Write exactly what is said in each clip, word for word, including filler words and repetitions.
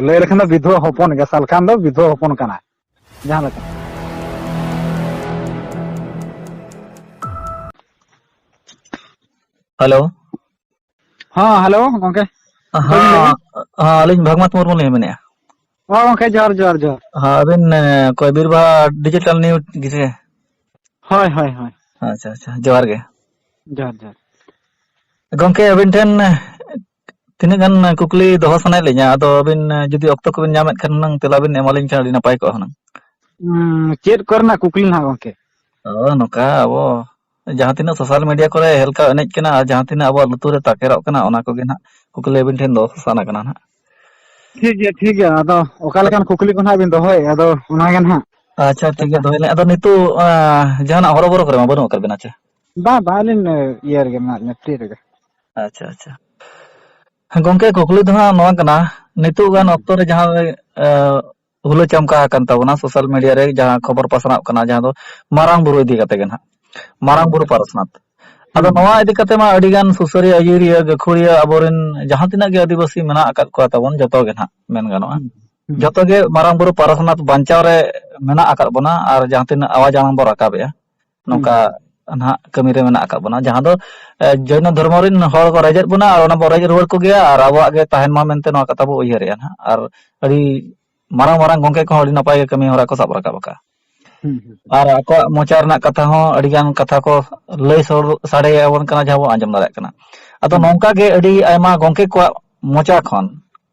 ᱞᱟᱹᱭ ᱞᱮᱠᱷᱟᱱ ᱫᱚ ᱵᱤᱫᱷᱣᱟ ᱦᱚᱯᱚᱱ ᱜᱮ, ᱥᱟᱞᱠᱷᱟᱱ ᱫᱚ ᱵᱤᱫᱷᱣᱟ ᱦᱚᱯᱚᱱ ᱠᱟᱱᱟᱭ᱾ ᱡᱟᱦᱟᱸ ᱞᱮᱠᱟ᱾ ᱦᱮᱞᱳ᱾ ᱦᱮᱸ, ᱦᱮᱞᱳ ᱜᱚᱝᱠᱮ᱾ ᱚᱠᱚᱭ ᱵᱤᱱ ᱞᱟᱹᱭᱮᱫᱼᱟ? ᱦᱮᱸ, ᱦᱮᱸ, ᱟᱹᱞᱤᱧ ᱵᱷᱟᱜᱽᱢᱟᱛ ᱢᱩᱨᱢᱩ ᱞᱤᱧ ᱢᱮᱱᱮᱫᱼᱟ᱾ ᱦᱮᱸ ᱜᱚᱝᱠᱮ, ᱡᱚᱦᱟᱨ, ᱡᱚᱦᱟᱨ, ᱡᱚᱦᱟᱨ᱾ ᱦᱮᱸ, ᱟᱹᱵᱤᱱ, ᱮ, ᱚᱠᱚᱭ ᱵᱤᱨᱵᱟᱦᱟ ᱰᱤᱡᱤᱴᱟᱞ ᱱᱤᱭᱩᱡᱽ ᱜᱮ ᱥᱮ? ᱦᱳᱭ, ᱦᱳᱭ, ᱦᱳᱭ᱾ ᱟᱪᱪᱷᱟ, ᱟᱪᱪᱷᱟ, ᱡᱚᱦᱟᱨ ᱜᱮ᱾ ᱡᱚᱦᱟᱨ, ᱡᱚᱦᱟᱨ᱾ ᱜᱚᱝᱠᱮ, ᱟᱹᱵᱤᱱ ᱴᱷᱮᱱ, ᱮ, ᱛᱤᱱᱟᱹᱜ ᱜᱟᱱ ᱠᱩᱠᱞᱤ ᱫᱚᱦᱚ ᱥᱟᱱᱟᱭᱮᱫ ᱞᱤᱧᱟ, ᱟᱫᱚ ᱟᱹᱵᱤᱱ, ᱮ, ᱡᱩᱫᱤ ᱚᱠᱛᱚ ᱠᱚᱵᱤᱱ ᱧᱟᱢᱮᱫ ᱠᱷᱟᱱ ᱦᱩᱱᱟᱹᱝ ᱛᱮᱞᱟ ᱵᱤᱱ ᱮᱢᱟᱞᱤᱧ ᱠᱷᱟᱱ ᱟᱹᱰᱤ ᱱᱟᱯᱟᱭ ᱠᱚᱜᱼᱟ ᱦᱩᱱᱟᱹᱝ᱾ ᱩᱸ, ᱪᱮᱫ ᱠᱚᱨᱮᱱᱟᱜ ᱠᱩᱠᱞᱤ ᱱᱟᱦᱟᱜ ᱜᱚᱝᱠᱮ? ᱚ, ᱱᱚᱝᱠᱟ ᱟᱵᱚ ᱡᱟᱦᱟᱸ ᱛᱤᱱᱟᱹᱜ ᱥᱳᱥᱟᱞ ᱢᱤᱰᱤᱭᱟ ᱠᱚᱨᱮ ᱦᱮᱞᱠᱟᱣ ᱮᱱᱮᱡ ᱠᱟᱱᱟ ᱟᱨ ᱡᱟᱦᱟᱸ ᱛᱤᱱᱟᱹᱜ ᱟᱵᱚᱣᱟᱜ ᱞᱩᱛᱩᱨ ᱨᱮ ᱛᱟᱠᱮᱨᱚᱜ ᱠᱟᱱᱟ, ᱚᱱᱟ ᱠᱚᱜᱮ ᱱᱟᱦᱟᱜ ᱠᱩᱠᱞᱤ ᱟᱹᱵᱤᱱ ᱴᱷᱮᱱ ᱫᱚ ᱥᱟᱱᱟ ᱠᱟᱱᱟ ᱱᱟᱦᱟᱜ᱾ ᱴᱷᱤᱠ ᱜᱮᱭᱟ, ᱴᱷᱤᱠ ᱜᱮᱭᱟ᱾ ᱟᱫᱚ ᱚᱠᱟ ᱞᱮᱠᱟᱱ ᱠᱩᱠᱞᱤ ᱠᱚ ᱱᱟᱦᱟᱜ ᱵᱤᱱ ᱫᱚᱦᱚᱭᱮᱫᱼᱟ, ᱟᱫᱚ ᱚᱱᱟ ᱜᱮ ᱱᱟᱦᱟᱜ᱾ ᱟᱪᱪᱷᱟ, ᱴᱷᱤᱠ ᱜᱮᱭᱟ, ᱫᱚᱦᱚᱭ ᱞᱮ᱾ ᱟᱫᱚ ᱱᱤᱛᱚᱜ, ᱟᱸ, ᱡᱟᱦᱟᱱᱟᱜ ᱦᱚᱨᱚᱵᱚᱨᱚ ᱠᱚᱨᱮ ᱢᱟ ᱵᱟᱹᱱᱩᱜ ᱟᱠᱟᱫ ᱵᱤᱱᱟ ᱪᱮ? ᱵᱟᱝ, ᱵᱟᱝ, ᱟᱹᱞᱤᱧ, ᱤᱭᱟᱹ ᱨᱮᱜᱮ ᱢᱮᱱᱟᱜ ᱞᱤᱧᱟ, ᱯᱷᱨᱤ ᱨᱮᱜᱮ᱾ ᱟᱪᱪᱷᱟ, ᱟᱪᱪᱷᱟ᱾ ᱜᱚᱝᱠᱮ, ᱠᱩᱠᱞᱤ ᱫᱚ ᱦᱟᱸᱜ ᱱᱚᱣᱟ ᱠᱟᱱᱟ, ᱱᱤᱛᱚᱜ ᱜᱟᱱ ᱦᱩᱸ᱾ ᱚᱠᱛᱚ ᱨᱮ ᱡᱟᱦᱟᱸ, ᱮ, ᱦᱩᱞᱟᱹ ᱪᱟᱢᱠᱟ ᱟᱠᱟᱱ ᱛᱟᱵᱚᱱᱟ ᱥᱳᱥᱟᱞ ᱢᱤᱰᱤᱭᱟ ᱨᱮ, ᱡᱟᱦᱟᱸ ᱠᱷᱚᱵᱚᱨ ᱯᱟᱥᱱᱟᱜ ᱠᱟᱱᱟ, ᱡᱟᱦᱟᱸ ᱫᱚ ᱢᱟᱨᱟᱝ ᱵᱩᱨᱩ ᱤᱫᱤ ᱠᱟᱛᱮ ᱜᱮ ᱱᱟᱦᱟᱜ, ᱢᱟᱨᱟᱝ ᱦᱩᱸ᱾ ᱵᱩᱨᱩ ᱯᱟᱨᱥᱚᱱᱟᱛ᱾ ᱟᱫᱚ ᱦᱩᱸ᱾ ᱱᱚᱣᱟ ᱤᱫᱤ ᱠᱟᱛᱮ ᱢᱟ ᱟᱹᱰᱤ ᱜᱟᱱ ᱥᱩᱥᱟᱹᱨᱤᱭᱟᱹ, ᱟᱹᱭᱩᱨᱤᱭᱟᱹ, ᱜᱟᱹᱠᱷᱩᱲᱤᱭᱟᱹ ᱟᱵᱚᱨᱮᱱ ᱡᱟᱦᱟᱸ ᱛᱤᱱᱟᱹᱜ ᱜᱮ ᱟᱹᱫᱤᱵᱟᱹᱥᱤ ᱢᱮᱱᱟᱜ ᱟᱠᱟᱫ ᱠᱚᱣᱟ ᱛᱟᱵᱚᱱ, ᱡᱚᱛᱚ ᱜᱮ ᱱᱟᱦᱟᱜ ᱢᱮᱱ ᱜᱟᱱᱚᱜᱼᱟ, ᱦᱩᱸ᱾ ᱦᱩᱸ᱾ ᱡᱚᱛᱚ ᱜᱮ ᱢᱟᱨᱟᱝ ᱵᱩᱨᱩ ᱯᱟᱨᱥᱚᱱᱟᱛ ᱵᱟᱧᱪᱟᱣ ᱨᱮ ᱢᱮᱱᱟᱜ ᱟᱠᱟᱫ ᱵᱚᱱᱟ ᱟᱨ ᱡᱟᱦᱟᱸ ᱛᱤᱱᱟᱹᱜ ᱟᱣᱟᱡ ᱟᱲᱟᱝ ᱵᱚᱱ ᱨᱟᱠᱟᱵᱮᱜᱼᱟ, ᱦᱩᱸ᱾ ᱱᱚᱝᱠᱟ ᱱᱟᱦᱟᱜ ᱠᱟᱹᱢᱤ ᱨᱮ ᱢᱮᱱᱟᱜ ᱟᱠᱟᱫ ᱵᱚᱱᱟ, ᱡᱟᱦᱟᱸ ᱫᱚ, ᱮ, ᱡᱚᱭᱱᱚ ᱫᱷᱚᱨᱢᱚ ᱨᱮᱱ ᱦᱚᱲ ᱠᱚ ᱨᱮᱡᱮᱫ ᱵᱚᱱᱟ ᱟᱨ ᱚᱱᱟ ᱵᱚᱱ ᱨᱮᱡ ᱨᱩᱣᱟᱹᱲ ᱠᱚᱜᱮᱭᱟ ᱟᱨ ᱟᱵᱚᱣᱟᱜ ᱜᱮ ᱛᱟᱦᱮᱱ ᱢᱟ ᱢᱮᱱᱛᱮ ᱱᱚᱣᱟ ᱠᱟᱛᱷᱟ ᱵᱚ ᱩᱭᱦᱟᱹᱨᱮᱜᱼᱟ ᱱᱟᱦᱟᱜ᱾ ᱟᱨ ᱟᱹᱰᱤ ᱢᱟᱨᱟᱝ ᱢᱟᱨᱟᱝ ᱜᱚᱝᱠᱮ ᱠᱚᱦᱚᱸ ᱟᱹᱰᱤ ᱱᱟᱯᱟᱭ ᱜᱮ ᱠᱟᱹᱢᱤ ᱦᱚᱨᱟ ᱠᱚ ᱥᱟᱵ ᱨᱟᱠᱟᱵ ᱟᱠᱟᱫᱼᱟ᱾ ᱦᱩᱸ, ᱦᱩᱸ, ᱦᱩᱸ᱾ ᱟᱨ ᱟᱠᱚᱣᱟᱜ ᱢᱚᱪᱟ ᱨᱮᱱᱟᱜ ᱠᱟᱛᱷᱟ ᱦᱚᱸ ᱟᱹᱰᱤ ᱜᱟᱱ ᱠᱟᱛᱷᱟ ᱠᱚ ᱞᱟᱹᱭ ᱥᱚᱫᱚᱨ ᱥᱟᱰᱮ ᱟᱵᱚᱱ ᱠᱟᱱᱟ, ᱡᱟᱦᱟᱸ ᱵᱚᱱ ᱟᱸᱡᱚᱢ ᱫᱟᱲᱮᱭᱟᱜ ᱠᱟᱱᱟ᱾ ᱟᱫᱚ ᱦᱩᱸ᱾ ᱱᱚᱝᱠᱟ ᱜᱮ ᱟᱹᱰᱤ ᱟᱭᱢᱟ ᱜᱚᱝᱠᱮ ᱠᱚᱣᱟᱜ ᱢᱚᱪᱟ ᱠᱷᱚᱱ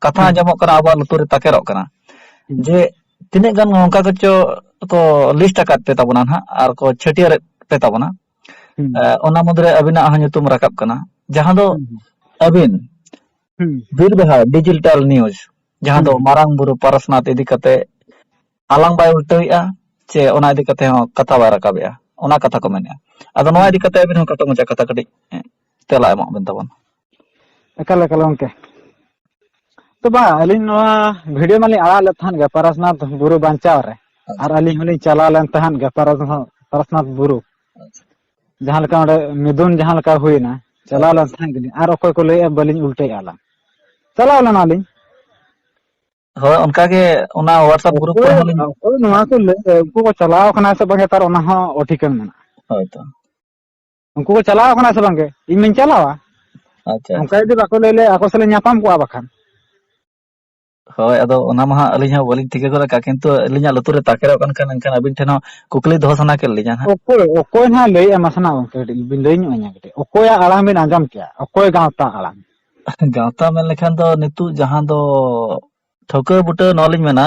ᱠᱟᱛᱷᱟ ᱦᱩᱸ᱾ ᱟᱸᱡᱚᱢᱚᱜ ᱠᱟᱱᱟ, ᱟᱵᱚᱣᱟᱜ ᱞᱩᱛᱩᱨ ᱨᱮ ᱛᱟᱠᱮᱨᱚᱜ ᱠᱟᱱᱟ ᱦᱩᱸ᱾ ᱡᱮ ᱛᱤᱱᱟᱹᱜ ᱜᱟᱱ ᱱᱚᱝᱠᱟ ᱠᱚᱪᱚ ᱠᱚ ᱞᱤᱥᱴ ᱟᱠᱟᱫ ᱯᱮ ᱛᱟᱵᱚᱱᱟ ᱱᱟᱦᱟᱜ ᱟᱨ ᱠᱚ ᱪᱷᱟᱹᱴᱭᱟᱹᱨᱮᱫ ᱯᱮ ᱛᱟᱵᱚᱱᱟ᱾ ᱦᱩᱸ᱾ ᱮ, ᱚᱱᱟ ᱢᱩᱫᱽᱨᱮ ᱟᱹᱵᱤᱱᱟᱜ ᱦᱚᱸ ᱧᱩᱛᱩᱢ ᱨᱟᱠᱟᱵ ᱠᱟᱱᱟ, ᱡᱟᱦᱟᱸ ᱫᱚ ᱦᱩᱸ᱾ ᱟᱹᱵᱤᱱ ᱦᱩᱸ᱾ ᱵᱤᱨᱵᱟᱦᱟ ᱰᱤᱡᱤᱴᱟᱞ ᱱᱤᱭᱩᱡᱽ, ᱡᱟᱦᱟᱸ ᱫᱚ ᱦᱩᱸ᱾ ᱢᱟᱨᱟᱝ ᱵᱩᱨᱩ ᱯᱟᱨᱥᱚᱱᱟᱛ ᱤᱫᱤ ᱠᱟᱛᱮ ᱟᱞᱟᱝ ᱵᱟᱭ ᱩᱞᱴᱟᱹᱣᱮᱜᱼᱟ, ᱪᱮ ᱚᱱᱟ ᱤᱫᱤ ᱠᱟᱛᱮ ᱦᱚᱸ ᱠᱟᱛᱷᱟ ᱵᱟᱭ ᱨᱟᱠᱟᱵᱮᱜᱼᱟ, ᱚᱱᱟ ᱠᱟᱛᱷᱟ ᱠᱚ ᱢᱮᱱᱮᱜᱼᱟ᱾ ᱟᱫᱚ ᱱᱚᱣᱟ ᱦᱩᱸ᱾ ᱤᱫᱤ ᱠᱟᱛᱮ ᱟᱹᱵᱤᱱ ᱦᱚᱸ ᱠᱟᱹᱴᱤᱡ ᱢᱚᱪᱟ ᱠᱟᱛᱷᱟ ᱠᱟᱹᱴᱤᱡ, ᱮ, ᱛᱮᱞᱟ ᱮᱢᱚᱜ ᱵᱤᱱ ᱛᱟᱵᱚᱱ᱾ ᱮᱠᱟᱞ, ᱮᱠᱟᱞ ᱜᱚᱝᱠᱮ᱾ ᱛᱚ ᱵᱟ, ᱟᱹᱞᱤᱧ ᱱᱚᱣᱟ ᱵᱷᱤᱰᱤᱭᱳ ᱢᱟᱞᱤᱧ ᱟᱲᱟᱜ ᱞᱮᱫ ᱛᱟᱦᱮᱸᱫ ᱜᱮ, ᱯᱟᱨᱟᱥᱱᱟᱛᱷ ᱵᱩᱨᱩ ᱵᱟᱧᱪᱟᱣ ᱨᱮ᱾ ᱟᱪᱪᱷᱟ᱾ ᱟᱨ ᱟᱹᱞᱤᱧ ᱦᱚᱸᱞᱤᱧ ᱪᱟᱞᱟᱣ ᱞᱮᱱ ᱛᱟᱦᱮᱸᱫ ᱜᱮ, ᱯᱟᱨᱟᱥᱱᱟᱛᱷ, ᱯᱟᱨᱟᱥᱱᱟᱛᱷ ᱵᱩᱨᱩ᱾ ᱟᱪᱪᱷᱟ᱾ ᱡᱟᱦᱟᱸ ᱞᱮᱠᱟ ᱚᱸᱰᱮ ᱢᱤᱫᱩᱱ ᱡᱟᱦᱟᱸ ᱞᱮᱠᱟ ᱦᱩᱭᱱᱟ, ᱪᱟᱞᱟᱣ ᱟᱪᱪᱷᱟ᱾ ᱞᱮᱱ ᱛᱟᱦᱮᱸᱫ ᱜᱮᱞᱤᱧ᱾ ᱟᱨ ᱚᱠᱚᱭ ᱠᱚ ᱞᱟᱹᱭᱮᱫᱼᱟ ᱵᱟᱹᱞᱤᱧ ᱩᱞᱴᱟᱹᱭᱮᱫᱼᱟ ᱞᱟᱝ᱾ ᱪᱟᱞᱟᱣ ᱞᱮᱱᱟᱞᱤᱧ᱾ ᱦᱳᱭ, ᱚᱱᱠᱟ ᱜᱮ ᱚᱱᱟ WhatsApp group ᱚᱠᱚᱭ, ᱠᱚᱨᱮ ᱦᱚᱸᱞᱤᱧ ᱚᱠᱚᱭ ᱱᱚᱣᱟ ᱠᱚ ᱞᱟᱹᱭ, ᱩᱱᱠᱩ ᱠᱚ ᱪᱟᱞᱟᱣ ᱠᱟᱱᱟ ᱥᱮ ᱵᱟᱝ, ᱛᱟᱨ ᱚᱱᱟ ᱦᱚᱸ ᱚᱴᱷᱤᱠᱟᱹᱱ ᱢᱮᱱᱟᱜᱼᱟ᱾ ᱦᱳᱭ ᱛᱚ᱾ ᱩᱱᱠᱩ ᱠᱚ ᱪᱟᱞᱟᱣ ᱠᱟᱱᱟ ᱥᱮ ᱵᱟᱝ ᱜᱮ? ᱤᱧ ᱢᱟᱧ ᱪᱟᱞᱟᱣᱟ᱾ ᱟᱪᱪᱷᱟ, ᱚᱱᱠᱟ ᱟᱪᱪᱷᱟ᱾ ᱡᱩᱫᱤ ᱵᱟᱠᱚ ᱞᱟᱹᱭ ᱞᱮᱭᱟ, ᱟᱠᱚ ᱥᱟᱞᱟᱜ ᱧᱟᱯᱟᱢ ᱠᱚᱜᱼᱟ ᱵᱟᱠᱷᱟᱱ᱾ ᱦᱳᱭ, ᱟᱫᱚ ᱚᱱᱟ ᱢᱟ ᱦᱟᱸᱜ ᱟᱹᱞᱤᱧ ᱦᱚᱸ ᱵᱟᱹᱞᱤᱧ ᱴᱷᱤᱠᱟᱹ ᱜᱚᱫ ᱟᱠᱟᱫ, ᱠᱤᱱᱛᱩ ᱟᱹᱞᱤᱧᱟᱜ ᱞᱩᱛᱩᱨ ᱨᱮ ᱛᱟᱠᱮᱨᱚᱜ ᱠᱟᱱ ᱠᱷᱟᱱ ᱮᱱᱠᱷᱟᱱ ᱟᱹᱵᱤᱱ ᱴᱷᱮᱱ ᱦᱚᱸ ᱠᱩᱠᱞᱤ ᱫᱚᱦᱚ ᱥᱟᱱᱟ ᱠᱮᱫ ᱞᱤᱧᱟ ᱦᱟᱸᱜ᱾ ᱚᱠᱚᱭ, ᱚᱠᱚᱭ ᱱᱟᱦᱟᱜ ᱞᱟᱹᱭᱮᱫᱼᱟ, ᱢᱟᱥᱮ ᱱᱟᱦᱟᱜ ᱜᱚᱢᱠᱮ ᱠᱟᱹᱴᱤᱡ ᱵᱤᱱ ᱞᱟᱹᱭ ᱧᱚᱜ ᱟᱹᱧᱟ ᱠᱟᱹᱴᱤᱡ, ᱚᱠᱚᱭᱟᱜ ᱟᱲᱟᱝ ᱵᱤᱱ ᱟᱸᱡᱚᱢ ᱠᱮᱜᱼᱟ, ᱚᱠᱚᱭ ᱜᱟᱶᱛᱟ ᱟᱲᱟᱝ? ᱜᱟᱶᱛᱟ ᱢᱮᱱ ᱞᱮᱠᱷᱟᱱ ᱫᱚ ᱱᱤᱛᱚᱜ ᱡᱟᱦᱟᱸ ᱫᱚ ᱴᱷᱟᱹᱣᱠᱟᱹ ᱵᱩᱴᱟᱹ ᱱᱚᱣᱟ ᱞᱤᱧ ᱢᱮᱱᱟ,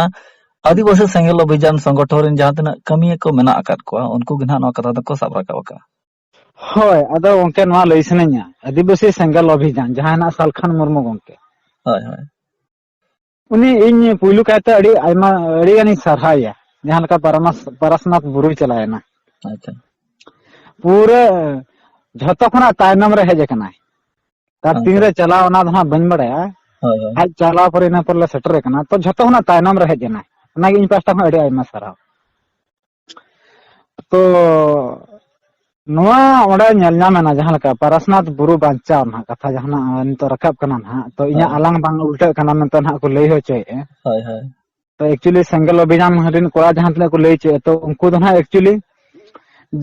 ᱟᱹᱫᱤᱵᱟᱹᱥᱤ ᱥᱮᱸᱜᱮᱞ ᱚᱵᱷᱤᱡᱟᱱ ᱥᱚᱝᱜᱚᱴᱷᱚᱱ ᱨᱮᱱ ᱡᱟᱦᱟᱸ ᱛᱤᱱᱟᱹᱜ ᱠᱟᱹᱢᱤᱭᱟᱹ ᱠᱚ ᱢᱮᱱᱟᱜ ᱟᱠᱟᱫ ᱠᱚᱣᱟ, ᱩᱱᱠᱩ ᱜᱮ ᱱᱟᱦᱟᱜ ᱱᱚᱣᱟ ᱠᱟᱛᱷᱟ ᱫᱚᱠᱚ ᱥᱟᱵ ᱨᱟᱠᱟᱵ ᱟᱠᱟᱫᱼᱟ᱾ ᱦᱳᱭ, ᱟᱫᱚ ᱜᱚᱢᱠᱮ, ᱱᱚᱣᱟ ᱞᱟᱹᱭ ᱥᱟᱱᱟᱧᱟ, ᱟᱹᱫᱤᱵᱟᱹᱥᱤ ᱥᱮᱸᱜᱮᱞ ᱚᱵᱷᱤᱡᱟᱱ ᱡᱟᱦᱟᱸ ᱦᱮᱱᱟᱜ ᱥᱟᱞᱠᱷᱟᱱ ᱢᱩᱨᱢᱩ ᱜᱚᱢᱠᱮ, ᱦᱳᱭ, ᱦᱳᱭ᱾ ᱩᱱᱤ ᱤᱧ ᱯᱩᱭᱞᱩ ᱠᱟᱭᱛᱮ ᱟᱹᱰᱤ ᱟᱭᱢᱟ, ᱟᱹᱰᱤ ᱜᱟᱱᱤᱧ ᱥᱟᱨᱦᱟᱣᱮᱭᱟ, ᱡᱟᱦᱟᱸ ᱞᱮᱠᱟ ᱯᱟᱨᱟᱢᱟᱥ-, ᱯᱟᱨᱟᱥᱱᱟᱛᱷ ᱵᱩᱨᱩᱭ ᱪᱟᱞᱟᱣᱮᱱᱟ᱾ ᱟᱪᱪᱷᱟ᱾ ᱯᱩᱨᱟᱹ ᱡᱷᱚᱛᱚ ᱠᱷᱚᱱᱟᱜ ᱛᱟᱭᱱᱚᱢ ᱨᱮ ᱦᱮᱡ ᱟᱠᱟᱱᱟᱭ᱾ ᱛᱟᱨ ᱟᱪᱪᱷᱟ᱾ ᱛᱤᱱᱨᱮ ᱪᱟᱞᱟᱣ, ᱚᱱᱟ ᱫᱚ ᱦᱟᱸᱜ ᱵᱟᱹᱧ ᱵᱟᱲᱟᱭᱟ᱾ ᱦᱳᱭ, ᱦᱳᱭ᱾ ᱟᱡ ᱪᱟᱞᱟᱣ ᱯᱚᱨᱮ ᱤᱱᱟᱹ ᱯᱚᱨ ᱞᱮ ᱥᱮᱴᱮᱨ ᱟᱠᱟᱱᱟ, ᱛᱚ ᱡᱷᱚᱛᱚ ᱠᱷᱚᱱᱟᱜ ᱛᱟᱭᱱᱚᱢ ᱨᱮ ᱦᱮᱡ ᱮᱱᱟᱭ᱾ ᱚᱱᱟᱜᱮ ᱤᱧ ᱯᱟᱦᱴᱟ ᱠᱷᱚᱱ ᱟᱹᱰᱤ ᱟᱭᱢᱟ ᱥᱟᱨᱦᱟᱣ᱾ ᱛᱚ ᱱᱚᱣᱟ ᱚᱸᱰᱮ ᱧᱮᱞ ᱧᱟᱢ ᱮᱱᱟ, ᱡᱟᱦᱟᱸ ᱞᱮᱠᱟ ᱯᱟᱨᱟᱥᱱᱟᱛᱷ ᱵᱩᱨᱩ ᱵᱟᱧᱪᱟᱣ ᱨᱮᱱᱟᱜ ᱠᱟᱛᱷᱟ ᱡᱟᱦᱟᱸ ᱱᱟᱜ ᱱᱤᱛᱚᱜ ᱨᱟᱠᱟᱵ ᱠᱟᱱᱟ ᱱᱟᱦᱟᱜ, ᱛᱚ ᱤᱧᱟᱹᱜ ᱦᱳᱭ᱾ ᱟᱞᱟᱝ ᱵᱟᱝ ᱩᱞᱴᱟᱹᱜ ᱠᱟᱱᱟ ᱢᱮᱱᱛᱮ ᱱᱟᱦᱟᱜ ᱠᱚ ᱞᱟᱹᱭ ᱦᱚᱪᱚᱭᱮᱫᱼᱟ᱾ ᱦᱳᱭ, ᱦᱳᱭ᱾ ᱛᱚ actually ᱥᱮᱸᱜᱮᱞ ᱚᱵᱷᱤᱡᱟᱱ ᱨᱮᱱ ᱠᱚᱲᱟ ᱡᱟᱦᱟᱸ ᱛᱤᱱᱟᱹᱜ ᱠᱚ ᱞᱟᱹᱭ ᱦᱚᱪᱚᱭᱮᱫᱼᱟ, ᱛᱚ ᱩᱱᱠᱩ ᱫᱚ ᱱᱟᱦᱟᱜ actually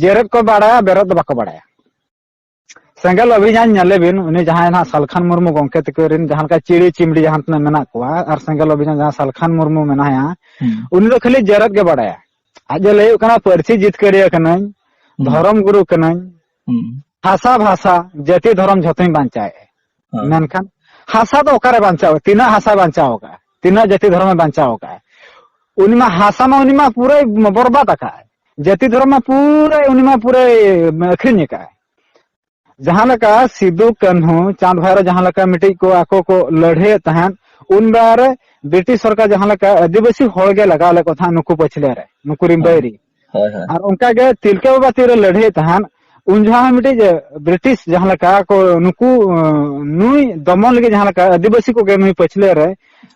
ᱡᱮᱨᱮᱫ ᱠᱚ ᱵᱟᱲᱟᱭᱟ, ᱵᱮᱨᱮᱫ ᱫᱚ ᱵᱟᱠᱚ ᱵᱟᱲᱟᱭᱟ᱾ ᱥᱮᱸᱜᱮᱞ ᱚᱵᱷᱤᱡᱟᱱ ᱧᱮᱞᱮ ᱵᱤᱱ, ᱩᱱᱤ ᱡᱟᱦᱟᱸᱭ ᱱᱟᱦᱟᱜ ᱥᱟᱞᱠᱷᱟᱱ ᱢᱩᱨᱢᱩ ᱜᱚᱢᱠᱮ ᱛᱟᱠᱚ ᱨᱮᱱ ᱡᱟᱦᱟᱸ ᱞᱮᱠᱟ ᱪᱤᱲᱤ ᱪᱤᱢᱲᱤ ᱡᱟᱦᱟᱸ ᱛᱤᱱᱟᱹᱜ ᱢᱮᱱᱟᱜ ᱠᱚᱣᱟ, ᱟᱨ ᱥᱮᱸᱜᱮᱞ ᱚᱵᱷᱤᱡᱟᱱ ᱡᱟᱦᱟᱸ ᱥᱟᱞᱠᱷᱟᱱ ᱢᱩᱨᱢᱩ ᱢᱮᱱᱟᱭᱟ, ᱦᱩᱸ᱾ ᱩᱱᱤ ᱫᱚ ᱠᱷᱟᱹᱞᱤ ᱡᱮᱨᱮᱫ ᱜᱮ ᱵᱟᱲᱟᱭᱟ᱾ ᱟᱡ ᱫᱚ ᱞᱟᱹᱭ ᱦᱩᱭᱩᱜ ᱠᱟᱱᱟ, "ᱯᱟᱹᱨᱥᱤ ᱡᱤᱛᱠᱟᱹᱨᱤᱭᱟᱹ ᱠᱟᱹᱱᱟᱹᱧ, ᱦᱩᱸ᱾ ᱫᱷᱚᱨᱚᱢ ᱜᱩᱨᱩ ᱠᱟᱹᱱᱟᱹᱧ, ᱦᱩᱸ᱾ ᱵᱷᱟᱥᱟ ᱵᱷᱟᱥᱟ, ᱡᱟᱹᱛᱤ ᱫᱷᱚᱨᱚᱢ ᱡᱷᱚᱛᱚᱧ ᱵᱟᱧᱪᱟᱣᱮᱫᱼᱟ᱾" ᱦᱳᱭ᱾ ᱢᱮᱱᱠᱷᱟᱱ ᱦᱟᱥᱟ ᱫᱚ ᱚᱠᱟᱨᱮ ᱵᱟᱧᱪᱟᱣ? ᱛᱤᱱᱟᱹᱜ ᱦᱟᱥᱟ ᱵᱟᱧᱪᱟᱣ ᱟᱠᱟᱫᱼᱟ? ᱛᱤᱱᱟᱹᱜ ᱡᱟᱹᱛᱤ ᱫᱷᱚᱨᱚᱢᱮ ᱵᱟᱧᱪᱟᱣ ᱟᱠᱟᱫᱼᱟ? ᱩᱱᱤ ᱢᱟ ᱦᱟᱥᱟ ᱢᱟ, ᱩᱱᱤ ᱢᱟ ᱯᱩᱨᱟᱹᱭ ᱵᱚᱨᱵᱟᱫ ᱟᱠᱟᱫᱼᱟᱭ᱾ ᱡᱟᱹᱛᱤ ᱫᱷᱚᱨᱚᱢ ᱢᱟ ᱯᱩᱨᱟᱹᱭ, ᱩᱱᱤ ᱢᱟ ᱯᱩᱨᱟᱹᱭ ᱟᱹᱠᱷᱨᱤᱧ ᱟᱠᱟᱫᱼᱟᱭ᱾ ᱡᱟᱦᱟᱸ ᱞᱮᱠᱟ ᱥᱤᱫᱩ ᱠᱟᱹᱱᱦᱩ ᱪᱟᱸᱫᱽ ᱵᱷᱟᱭᱨᱳ ᱡᱟᱦᱟᱸ ᱞᱮᱠᱟ ᱢᱤᱫᱴᱤᱡ ᱠᱚ ᱟᱠᱚ ᱠᱚ ᱞᱟᱹᱲᱦᱟᱹᱭᱮᱫ ᱛᱟᱦᱮᱸᱫ, ᱩᱱ ᱵᱮᱲᱟ ᱨᱮ ᱵᱨᱤᱴᱤᱥ ᱥᱚᱨᱠᱟᱨ ᱡᱟᱦᱟᱸ ᱞᱮᱠᱟ ᱟᱹᱫᱤᱵᱟᱹᱥᱤ ᱦᱚᱲ ᱜᱮ ᱞᱟᱜᱟᱣ ᱞᱮᱫ ᱠᱚ ᱛᱟᱦᱮᱸᱫ ᱱᱩᱠᱩ ᱯᱟᱹᱪᱷᱞᱟᱹ ᱨᱮ, ᱱᱩᱠᱩ ᱨᱤᱱ ᱦᱳᱭ᱾ ᱵᱟᱹᱭᱨᱤ᱾ ᱦᱳᱭ, ᱦᱳᱭ᱾ ᱟᱨ ᱚᱱᱠᱟ ᱜᱮ ᱛᱤᱞᱠᱟᱹ ᱵᱟᱵᱟ ᱛᱤᱨᱮ ᱞᱟᱹᱲᱦᱟᱹᱭᱮᱫ ᱛᱟᱦᱮᱸᱫ, ᱩᱱ ᱡᱚᱠᱷᱚᱱ ᱦᱚᱸ ᱢᱤᱫᱴᱤᱡ ᱵᱨᱤᱴᱤᱥ ᱡᱟᱦᱟᱸ ᱞᱮᱠᱟ ᱠᱚ ᱱᱩᱠᱩ, ᱱᱩᱭ ᱫᱚᱢᱚᱱ ᱞᱟᱹᱜᱤᱫ ᱡᱟᱦᱟᱸ ᱞᱮᱠᱟ ᱟᱹᱫᱤᱵᱟᱹᱥᱤ ᱠᱚᱜᱮ ᱱᱩᱭ ᱯᱟᱹᱪᱷᱞᱟᱹ ᱨᱮ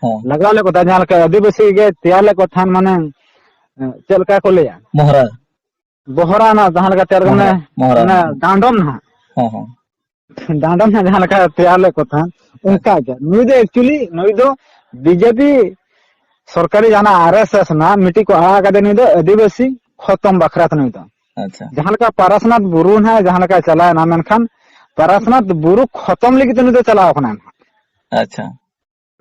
ᱦᱮᱸ᱾ ᱞᱟᱜᱟᱣ ᱞᱮᱫ ᱠᱚ ᱛᱟᱦᱮᱸᱫ, ᱡᱟᱦᱟᱸ ᱞᱮᱠᱟ ᱟᱹᱫᱤᱵᱟᱹᱥᱤ ᱜᱮ ᱛᱮᱭᱟᱨ ᱞᱮᱫ ᱠᱚ ᱛᱟᱦᱮᱸᱫ, ᱢᱟᱱᱮ ᱪᱮᱫ ᱞᱮᱠᱟ ᱠᱚ ᱞᱟᱹᱭᱟ? ᱢᱚᱦᱨᱟ᱾ ᱵᱚᱦᱚᱨᱟ ᱱᱟᱜ ᱡᱟᱦᱟᱸ ᱞᱮᱠᱟ ᱛᱮᱭᱟᱨ, ᱢᱚᱦᱨᱟ, ᱢᱟᱱᱮ, ᱢᱚᱦᱨᱟ᱾ ᱢᱟᱱᱮ ᱰᱟᱸᱰᱚᱢ ᱱᱟᱦᱟᱜ᱾ ᱦᱮᱸ, ᱦᱮᱸ᱾ ᱰᱟᱸᱰᱚᱢ ᱱᱟᱦᱟᱜ ᱡᱟᱦᱟᱸ ᱞᱮᱠᱟ ᱛᱮᱭᱟᱨ ᱞᱮᱫ ᱠᱚ ᱛᱟᱦᱮᱸᱫ, ᱦᱮᱸ᱾ ᱚᱱᱠᱟ ᱜᱮ᱾ ᱱᱩᱭ ᱫᱚ actually, ᱱᱩᱭ ᱫᱚ BJP ᱥᱚᱨᱠᱟᱨᱤ ᱡᱟᱦᱟᱱᱟᱜ ᱟᱨ ᱮᱥ ᱮᱥ ᱨᱮᱱᱟᱜ ᱢᱤᱫᱴᱤᱡ ᱠᱚ ᱟᱲᱟᱜ ᱟᱠᱟᱫᱮ, ᱱᱩᱭ ᱫᱚ ᱟᱹᱫᱤᱵᱟᱹᱥᱤ ᱠᱷᱚᱛᱚᱢ ᱵᱟᱠᱷᱨᱟ ᱛᱮ ᱱᱩᱭ ᱫᱚ᱾ ᱟᱪᱪᱷᱟ᱾ ᱡᱟᱦᱟᱸ ᱞᱮᱠᱟ ᱯᱟᱨᱟᱥᱱᱟᱛᱷ ᱵᱩᱨᱩ ᱱᱟᱦᱟᱜ ᱡᱟᱦᱟᱸ ᱞᱮᱠᱟ ᱪᱟᱞᱟᱣᱮᱱᱟ, ᱢᱮᱱᱠᱷᱟᱱ ᱯᱟᱨᱟᱥᱱᱟᱛᱷ ᱵᱩᱨᱩ ᱠᱷᱚᱛᱚᱢ ᱞᱟᱹᱜᱤᱫ ᱛᱮ ᱱᱩᱭ ᱫᱚ ᱪᱟᱞᱟᱣ ᱟᱠᱟᱱᱟᱭ ᱱᱟᱦᱟᱜ᱾ ᱟᱪᱪᱷᱟ᱾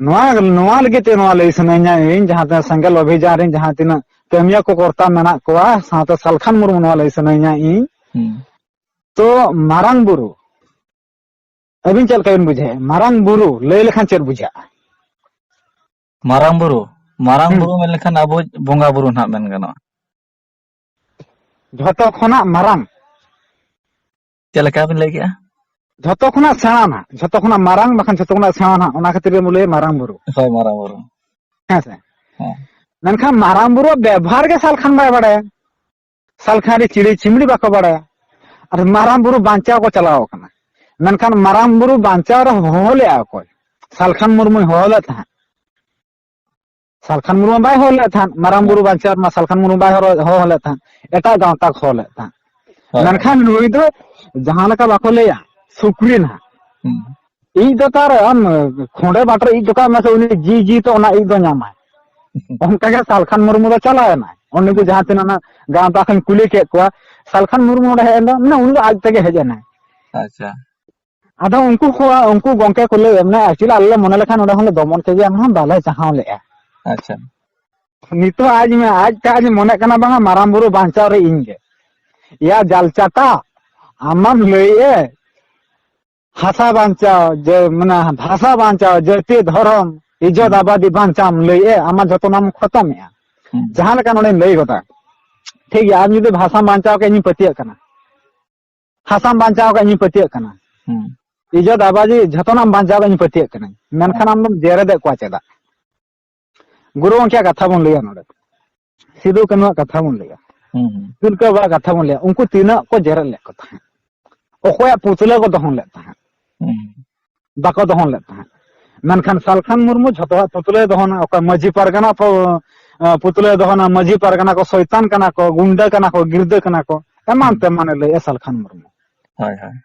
ᱱᱚᱣᱟ, ᱱᱚᱣᱟ ᱞᱟᱹᱜᱤᱫ ᱛᱮ ᱱᱚᱣᱟ ᱞᱟᱹᱭ ᱥᱟᱱᱟᱧᱟ ᱤᱧ, ᱡᱟᱦᱟᱸ ᱛᱤᱱᱟᱹᱜ ᱥᱮᱸᱜᱮᱞ ᱚᱵᱷᱤᱡᱟᱱ ᱨᱮᱱ ᱡᱟᱦᱟᱸ ᱛᱤᱱᱟᱹᱜ ᱠᱟᱹᱢᱤᱭᱟᱹ ᱠᱚ ᱠᱚᱨᱛᱟ ᱢᱮᱱᱟᱜ ᱠᱚᱣᱟ, ᱥᱟᱶᱛᱮ ᱥᱟᱞᱠᱷᱟᱱ ᱢᱩᱨᱢᱩ ᱱᱚᱣᱟ ᱞᱟᱹᱭ ᱥᱟᱱᱟᱧᱟ ᱤᱧ᱾ ᱦᱩᱸ᱾ ᱛᱚ ᱢᱟᱨᱟᱝ ᱵᱩᱨᱩ, ᱟᱹᱵᱤᱱ ᱪᱮᱫ ᱞᱮᱠᱟ ᱵᱤᱱ ᱵᱩᱡᱷᱟᱹᱣᱟ? ᱢᱟᱨᱟᱝ ᱵᱩᱨᱩ ᱞᱟᱹᱭ ᱞᱮᱠᱷᱟᱱ ᱪᱮᱫ ᱵᱩᱡᱷᱟᱹᱜᱼᱟ? ᱢᱟᱨᱟᱝ ᱵᱩᱨᱩ, ᱢᱟᱨᱟᱝ ᱦᱩᱸ᱾ ᱵᱩᱨᱩ ᱢᱮᱱ ᱞᱮᱠᱷᱟᱱ ᱟᱵᱚ ᱵᱚᱸᱜᱟ ᱵᱩᱨᱩ ᱱᱟᱦᱟᱜ ᱢᱮᱱ ᱜᱟᱱᱚᱜᱼᱟ᱾ ᱡᱷᱚᱛᱚ ᱠᱷᱚᱱᱟᱜ ᱢᱟᱨᱟᱝ᱾ ᱪᱮᱫ ᱞᱮᱠᱟ ᱵᱤᱱ ᱞᱟᱹᱭ ᱠᱮᱜᱼᱟ? ᱡᱷᱚᱛᱚ ᱠᱷᱚᱱᱟᱜ ᱥᱮᱬᱟ ᱱᱟᱜ, ᱡᱷᱚᱛᱚ ᱠᱷᱚᱱᱟᱜ ᱢᱟᱨᱟᱝ ᱵᱟᱠᱷᱟᱱ ᱡᱷᱚᱛᱚ ᱠᱷᱚᱱᱟᱜ ᱥᱮᱬᱟ ᱱᱟᱜ, ᱚᱱᱟ ᱠᱷᱟᱹᱛᱤᱨ ᱜᱮ ᱵᱚ ᱞᱟᱹᱭᱟ ᱢᱟᱨᱟᱝ ᱵᱩᱨᱩ᱾ ᱦᱳᱭ, ᱢᱟᱨᱟᱝ ᱵᱩᱨᱩ᱾ ᱦᱮᱸ ᱥᱮ? ᱦᱮᱸ᱾ ᱢᱮᱱᱠᱷᱟᱱ ᱢᱟᱨᱟᱝ ᱵᱩᱨᱩᱣᱟᱜ ᱵᱮᱵᱷᱟᱨ ᱜᱮ ᱥᱟᱞᱠᱷᱟᱱ ᱵᱟᱭ ᱵᱟᱲᱟᱭᱟ᱾ ᱥᱟᱞᱠᱷᱟᱱ ᱨᱮ ᱪᱤᱲᱤ ᱪᱤᱢᱲᱤ ᱵᱟᱠᱚ ᱵᱟᱲᱟᱭᱟ᱾ ᱟᱨ ᱢᱟᱨᱟᱝ ᱵᱩᱨᱩ ᱵᱟᱧᱪᱟᱣ ᱠᱚ ᱪᱟᱞᱟᱣ ᱟᱠᱟᱱᱟ᱾ ᱢᱮᱱᱠᱷᱟᱱ ᱢᱟᱨᱟᱝ ᱵᱩᱨᱩ ᱵᱟᱧᱪᱟᱣ ᱨᱮ ᱦᱚᱦᱚ ᱞᱮᱫᱼᱟ ᱚᱠᱚᱭ? ᱥᱟᱞᱠᱷᱟᱱ ᱢᱩᱨᱢᱩᱭ ᱦᱚᱦᱚ ᱞᱮᱫ ᱛᱟᱦᱮᱸᱫ᱾ ᱥᱟᱞᱠᱷᱟᱱ ᱢᱩᱨᱢᱩ ᱵᱟᱭ ᱦᱚᱦᱚ ᱞᱮᱫ ᱛᱟᱦᱮᱸᱫ, ᱢᱟᱨᱟᱝ ᱵᱩᱨᱩ ᱵᱟᱧᱪᱟᱣ ᱨᱮᱢᱟ ᱥᱟᱞᱠᱷᱟᱱ ᱢᱩᱨᱢᱩ ᱵᱟᱭ ᱦᱚᱨᱚ-, ᱦᱚᱦᱚ ᱞᱮᱫ ᱛᱟᱦᱮᱸᱫ, ᱮᱴᱟᱜ ᱜᱟᱶᱛᱟ ᱠᱚ ᱦᱚᱦᱚ ᱞᱮᱫ ᱛᱟᱦᱮᱸᱫ᱾ ᱦᱳᱭ, ᱢᱮᱱᱠᱷᱟᱱ ᱦᱳᱭ᱾ ᱱᱩᱭ ᱫᱚ ᱡᱟᱦᱟᱸ ᱞᱮᱠᱟ ᱵᱟᱠᱚ ᱞᱟᱹᱭᱟ, ᱥᱩᱠᱨᱤ ᱱᱟᱦᱟᱜ, ᱦᱩᱸ᱾ ᱤᱡ ᱫᱚ ᱛᱟᱨ ᱟᱢ ᱠᱷᱚᱸᱰᱮ ᱵᱟᱴᱨᱮ ᱤᱡ ᱦᱚᱴᱚ ᱠᱟᱜ ᱢᱮ ᱥᱮ, ᱩᱱᱤ ᱡᱤ ᱡᱤ ᱛᱮ ᱚᱱᱟ ᱤᱡ ᱫᱚ ᱧᱟᱢᱟᱭ᱾ ᱚᱱᱠᱟ ᱜᱮ ᱥᱟᱞᱠᱷᱟᱱ ᱢᱩᱨᱢᱩ ᱫᱚ ᱪᱟᱞᱟᱣ ᱮᱱᱟᱭ᱾ ᱚᱸᱰᱮ ᱠᱚ ᱦᱩᱸ᱾ ᱡᱟᱦᱟᱸ ᱛᱤᱱᱟᱹᱜ ᱚᱱᱟ ᱜᱟᱶᱛᱟ ᱠᱷᱚᱱ ᱠᱩᱞᱤ ᱠᱮᱫ ᱠᱚᱣᱟ, ᱥᱟᱞᱠᱷᱟᱱ ᱢᱩᱨᱢᱩ ᱚᱸᱰᱮ ᱦᱮᱡ ᱮᱱ ᱫᱚ, ᱢᱟᱱᱮ ᱩᱱᱤ ᱫᱚ ᱟᱡ ᱛᱮᱜᱮ ᱦᱮᱡ ᱮᱱᱟᱭ᱾ ᱟᱪᱪᱷᱟ᱾ ᱟᱫᱚ ᱩᱱᱠᱩ ᱠᱚ, ᱩᱱᱠᱩ ᱜᱚᱝᱠᱮ ᱠᱚ ᱞᱟᱹᱭ, ᱢᱟᱱᱮ actually ᱟᱞᱮ ᱞᱮ ᱢᱚᱱᱮ ᱞᱮᱠᱷᱟᱱ ᱚᱸᱰᱮ ᱦᱚᱸᱞᱮ ᱫᱚᱢᱚᱱ ᱠᱮᱫᱮᱭᱟ, ᱮᱱᱦᱚᱸ ᱵᱟᱞᱮ ᱪᱟᱦᱟᱣ ᱞᱮᱜᱼᱟ᱾ ᱟᱪᱪᱷᱟ᱾ ᱱᱤᱛᱚᱜ ᱟᱡ ᱢᱮ, ᱟᱡ ᱛᱮ ᱟᱡ ᱢᱚᱱᱮᱜ ᱠᱟᱱᱟ, ᱵᱟᱝᱟ ᱢᱟᱨᱟᱝ ᱵᱩᱨᱩ ᱵᱟᱧᱪᱟᱣ ᱨᱮ ᱤᱧ ᱜᱮ᱾ ᱭᱟ ᱡᱟᱞ ᱪᱟᱴᱟ, ᱟᱢᱟᱢ ᱞᱟᱹᱭᱮᱫ, ᱦᱟᱥᱟ ᱵᱟᱧᱪᱟᱣ, ᱡᱮ, ᱢᱟᱱᱮ, ᱵᱷᱟᱥᱟ ᱵᱟᱧᱪᱟᱣ, ᱡᱟᱹᱛᱤ, ᱫᱷᱚᱨᱚᱢ, ᱤᱡᱽᱡᱚᱛ, ᱦᱩᱸ᱾ ᱟᱵᱟᱫᱤ ᱵᱟᱧᱪᱟᱣ ᱮᱢ ᱞᱟᱹᱭᱮᱫ, ᱟᱢᱟᱜ ᱡᱚᱛᱚᱱᱟᱜ ᱮᱢ ᱠᱷᱚᱛᱚᱢᱮᱫᱼᱟ᱾ ᱦᱩᱸ᱾ ᱡᱟᱦᱟᱸ ᱞᱮᱠᱟ ᱱᱚᱰᱮᱧ ᱞᱟᱹᱭ ᱜᱚᱫᱟ, ᱴᱷᱤᱠ ᱜᱮᱭᱟ, ᱟᱢ ᱡᱩᱫᱤ ᱵᱷᱟᱥᱟᱢ ᱵᱟᱧᱪᱟᱣ ᱠᱮᱫ, ᱤᱧᱤᱧ ᱯᱟᱹᱛᱭᱟᱹᱜ ᱠᱟᱱᱟ᱾ ᱦᱟᱥᱟᱢ ᱵᱟᱧᱪᱟᱣ ᱠᱮᱫ, ᱤᱧᱤᱧ ᱯᱟᱹᱛᱭᱟᱹᱜ ᱠᱟᱱᱟ᱾ ᱦᱩᱸ᱾ ᱤᱡᱽᱡᱚᱛ, ᱟᱵᱟᱫᱤ, ᱡᱚᱛᱚᱱᱟᱜ ᱮᱢ ᱵᱟᱧᱪᱟᱣ ᱠᱮᱫ, ᱤᱧᱤᱧ ᱯᱟᱹᱛᱭᱟᱹᱜ ᱠᱟᱱᱟᱧ᱾ ᱢᱮᱱᱠᱷᱟᱱ ᱦᱩᱸ᱾ ᱟᱢ ᱫᱚᱢ ᱡᱮᱨᱮᱫᱮᱫ ᱠᱚᱣᱟ ᱪᱮᱫᱟᱜ? ᱜᱩᱨᱩ ᱜᱚᱢᱠᱮᱭᱟᱜ ᱠᱟᱛᱷᱟ ᱵᱚᱱ ᱞᱟᱹᱭᱟ ᱱᱚᱰᱮ᱾ ᱥᱤᱫᱩ ᱠᱟᱹᱱᱩᱣᱟᱜ ᱠᱟᱛᱷᱟ ᱵᱚᱱ ᱞᱟᱹᱭᱟ᱾ ᱦᱩᱸ, ᱦᱩᱸ᱾ ᱛᱤᱞᱠᱟᱹ ᱵᱟᱵᱟᱣᱟᱜ ᱠᱟᱛᱷᱟ ᱵᱚᱱ ᱞᱟᱹᱭᱟ᱾ ᱩᱱᱠᱩ ᱛᱤᱱᱟᱹᱜ ᱠᱚ ᱡᱮᱨᱮᱫ ᱞᱮᱫ ᱠᱚ ᱛᱟᱦᱮᱸᱫ? ᱚᱠᱚᱭᱟᱜ ᱯᱩᱛᱞᱟᱹ ᱠᱚ ᱫᱚᱦᱚᱱ ᱞᱮᱫ ᱛᱟᱦᱮᱸᱫ? ᱦᱩᱸ᱾ ᱵᱟᱠᱚ ᱫᱚᱦᱚᱱ ᱞᱮᱫ ᱛᱟᱦᱮᱸᱫ᱾ ᱢᱮᱱᱠᱷᱟᱱ ᱥᱟᱞᱠᱷᱟᱱ ᱢᱩᱨᱢᱩ ᱡᱷᱚᱛᱚᱣᱟᱜ ᱯᱩᱛᱞᱟᱹᱭ ᱫᱚᱦᱚᱱᱟ᱾ ᱚᱠᱟ ᱢᱟᱹᱡᱷᱤ ᱯᱟᱨᱜᱟᱱᱟ ᱠᱚ, ᱮ, ᱯᱩᱛᱞᱟᱹᱭ ᱫᱚᱦᱚᱱᱟ, ᱢᱟᱹᱡᱷᱤ ᱯᱟᱨᱜᱟᱱᱟ ᱠᱚ ᱥᱚᱭᱛᱟᱱ ᱠᱟᱱᱟ ᱠᱚ, ᱜᱩᱱᱰᱟᱹ ᱠᱟᱱᱟ ᱠᱚ, ᱜᱤᱨᱫᱟᱹ ᱠᱟᱱᱟ ᱠᱚ, ᱮᱢᱟᱱ ᱦᱩᱸ᱾ ᱛᱮᱢᱟᱱᱮ ᱞᱟᱹᱭᱮᱜᱼᱟ ᱥᱟᱞᱠᱷᱟᱱ ᱢᱩᱨᱢᱩ᱾ ᱦᱳᱭ, ᱦᱳᱭ᱾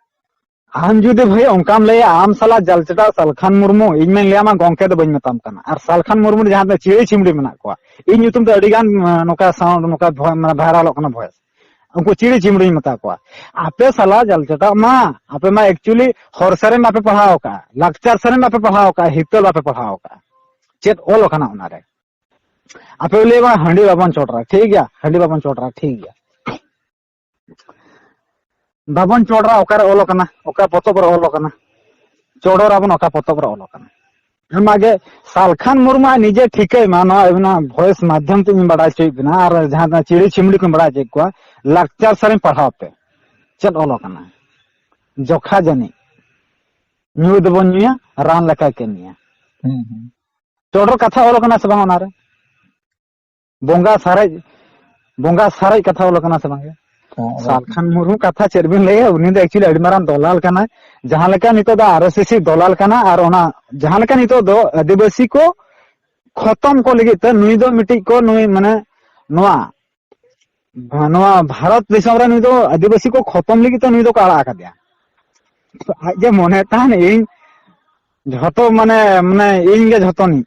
ᱟᱢ ᱡᱩᱫᱤ ᱵᱷᱟᱹᱭ ᱚᱱᱠᱟᱢ ᱞᱟᱹᱭᱟ, ᱟᱢ ᱥᱟᱞᱟᱜ ᱡᱟᱞᱪᱮᱴᱟᱜ ᱥᱟᱞᱠᱷᱟᱱ ᱢᱩᱨᱢᱩ, ᱤᱧ ᱢᱟᱧ ᱞᱟᱹᱭᱟᱢᱟ ᱜᱚᱝᱠᱮ ᱫᱚ ᱵᱟᱹᱧ ᱢᱮᱛᱟᱢ ᱠᱟᱱᱟ᱾ ᱟᱨ ᱥᱟᱞᱠᱷᱟᱱ ᱢᱩᱨᱢᱩ ᱨᱮ ᱡᱟᱦᱟᱸ ᱛᱤᱱᱟᱹᱜ ᱪᱤᱲᱤ ᱪᱤᱢᱲᱤ ᱢᱮᱱᱟᱜ ᱠᱚᱣᱟ, ᱤᱧ ᱧᱩᱛᱩᱢ ᱛᱮ ᱟᱹᱰᱤ ᱜᱟᱱ, ᱟᱸ, ᱱᱚᱝᱠᱟ sound, ᱱᱚᱝᱠᱟ ᱵᱷᱚ-, ᱢᱟᱱᱮ viralᱚᱜ ᱠᱟᱱᱟ voice᱾ ᱩᱱᱠᱩ ᱪᱤᱲᱤ ᱪᱤᱢᱲᱤᱧ ᱢᱮᱛᱟ ᱠᱚᱣᱟ᱾ ᱟᱯᱮ ᱥᱟᱞᱟ ᱡᱟᱞᱪᱮᱴᱟᱜ ᱢᱟ, ᱟᱯᱮ ᱢᱟ actually ᱦᱚᱲ ᱥᱮᱨᱮᱧ ᱵᱟᱯᱮ ᱯᱟᱲᱦᱟᱣ ᱟᱠᱟᱫᱼᱟ, ᱞᱟᱠᱪᱟᱨ ᱥᱮᱨᱮᱧ ᱵᱟᱯᱮ ᱯᱟᱲᱦᱟᱣ ᱟᱠᱟᱫᱼᱟ, ᱦᱤᱛᱟᱹᱞ ᱵᱟᱯᱮ ᱯᱟᱲᱦᱟᱣ ᱟᱠᱟᱫᱼᱟ, ᱪᱮᱫ ᱚᱞ ᱟᱠᱟᱱᱟ ᱚᱱᱟᱨᱮ? ᱟᱯᱮ ᱯᱮ ᱞᱟᱹᱭᱟ ᱵᱟᱝ ᱦᱟᱺᱰᱤ ᱵᱟᱵᱚᱱ ᱪᱚᱰᱚᱨᱟ, ᱴᱷᱤᱠ ᱜᱮᱭᱟ, ᱦᱟᱺᱰᱤ ᱵᱟᱵᱚᱱ ᱪᱚᱰᱚᱨᱟ, ᱴᱷᱤᱠ ᱜᱮᱭᱟ, ᱵᱟᱵᱚᱱ ᱪᱚᱰᱚᱨᱟ, ᱚᱠᱟᱨᱮ ᱚᱞ ᱟᱠᱟᱱᱟ? ᱚᱠᱟ ᱯᱚᱛᱚᱵ ᱨᱮ ᱚᱞ ᱟᱠᱟᱱᱟ? ᱪᱚᱰᱚᱨ ᱟᱵᱚᱱ, ᱚᱠᱟ ᱯᱚᱛᱚᱵ ᱨᱮ ᱚᱞ ᱟᱠᱟᱱᱟ? ᱚᱱᱟᱜᱮ ᱥᱟᱞᱠᱷᱟᱱ ᱢᱩᱨᱢᱩ ᱟᱡ ᱱᱤᱡᱮ ᱴᱷᱤᱠᱟᱹᱭ ᱢᱟ, ᱱᱚᱣᱟ ᱟᱵᱤᱱᱟᱜ voice ᱢᱟᱫᱽᱫᱷᱚᱢ ᱛᱮ ᱤᱧ ᱵᱟᱲᱟᱭ ᱦᱚᱪᱚᱭᱮᱫ ᱵᱮᱱᱟ, ᱟᱨ ᱡᱟᱦᱟᱸ ᱪᱤᱲᱤ ᱪᱤᱢᱲᱤ ᱠᱚᱧ ᱵᱟᱲᱟᱭ ᱦᱚᱪᱚᱭᱮᱫ ᱠᱚᱣᱟ, ᱞᱟᱠᱪᱟᱨ ᱥᱮᱨᱮᱧ ᱯᱟᱲᱦᱟᱣ ᱯᱮ, ᱪᱮᱫ ᱚᱞ ᱟᱠᱟᱱᱟ? ᱡᱚᱠᱷᱟ ᱡᱟᱹᱱᱤᱡ ᱧᱩ ᱫᱚᱵᱚᱱ ᱧᱩᱭᱟ, ᱨᱟᱱ ᱞᱮᱠᱟᱭ ᱠᱟᱹᱢᱤᱭᱟ᱾ ᱦᱩᱸ, ᱦᱩᱸ᱾ ᱪᱚᱰᱚᱨ ᱠᱟᱛᱷᱟ ᱚᱞ ᱟᱠᱟᱱᱟ ᱥᱮ ᱵᱟᱝ ᱚᱱᱟᱨᱮ? ᱵᱚᱸᱜᱟ ᱥᱟᱨᱮᱡ, ᱵᱚᱸᱜᱟ ᱥᱟᱨᱮᱡ ᱠᱟᱛᱷᱟ ᱚᱞ ᱟᱠᱟᱱᱟ ᱥᱮ ᱵᱟᱝ? ᱦᱚᱸ, ᱚᱞ ᱟᱠᱟᱱᱟ᱾ ᱥᱟᱞᱠᱷᱟᱱ ᱢᱩᱨᱢᱩ ᱠᱟᱛᱷᱟ ᱪᱮᱫ ᱵᱤᱱ ᱞᱟᱹᱭᱟ, ᱩᱱᱤ ᱫᱚ actually ᱟᱹᱰᱤ ᱢᱟᱨᱟᱝ ᱫᱚᱞᱟᱞ ᱠᱟᱱᱟᱭ᱾ ᱡᱟᱦᱟᱸ ᱞᱮᱠᱟ ᱱᱤᱛᱚᱜ ᱫᱚ RSS ᱫᱚᱞᱟᱞ ᱠᱟᱱᱟ, ᱟᱨ ᱚᱱᱟ ᱡᱟᱦᱟᱸ ᱞᱮᱠᱟ ᱱᱤᱛᱚᱜ ᱫᱚ ᱟᱹᱫᱤᱵᱟᱹᱥᱤ ᱠᱚ ᱠᱷᱚᱛᱚᱢ ᱠᱚ ᱞᱟᱹᱜᱤᱫ ᱛᱮ ᱱᱩᱭ ᱫᱚ ᱢᱤᱫᱴᱤᱡ ᱠᱚ, ᱱᱩᱭ ᱢᱟᱱᱮ ᱱᱚᱣᱟ, ᱱᱚᱣᱟ ᱵᱷᱟᱨᱚᱛ ᱫᱤᱥᱚᱢ ᱨᱮ ᱱᱩᱭ ᱫᱚ ᱟᱹᱫᱤᱵᱟᱹᱥᱤ ᱠᱚ ᱠᱷᱚᱛᱚᱢ ᱞᱟᱹᱜᱤᱫ ᱛᱮ ᱱᱩᱭ ᱫᱚᱠᱚ ᱟᱲᱟᱜ ᱟᱠᱟᱫᱮᱭᱟ᱾ ᱟᱡ ᱜᱮ ᱢᱚᱱᱮ ᱛᱟᱦᱮᱱ ᱤᱧ ᱡᱷᱚᱛᱚ ᱢᱟᱱᱮ, ᱢᱟᱱᱮ ᱤᱧ ᱜᱮ ᱡᱷᱚᱛᱚᱱᱤᱡ᱾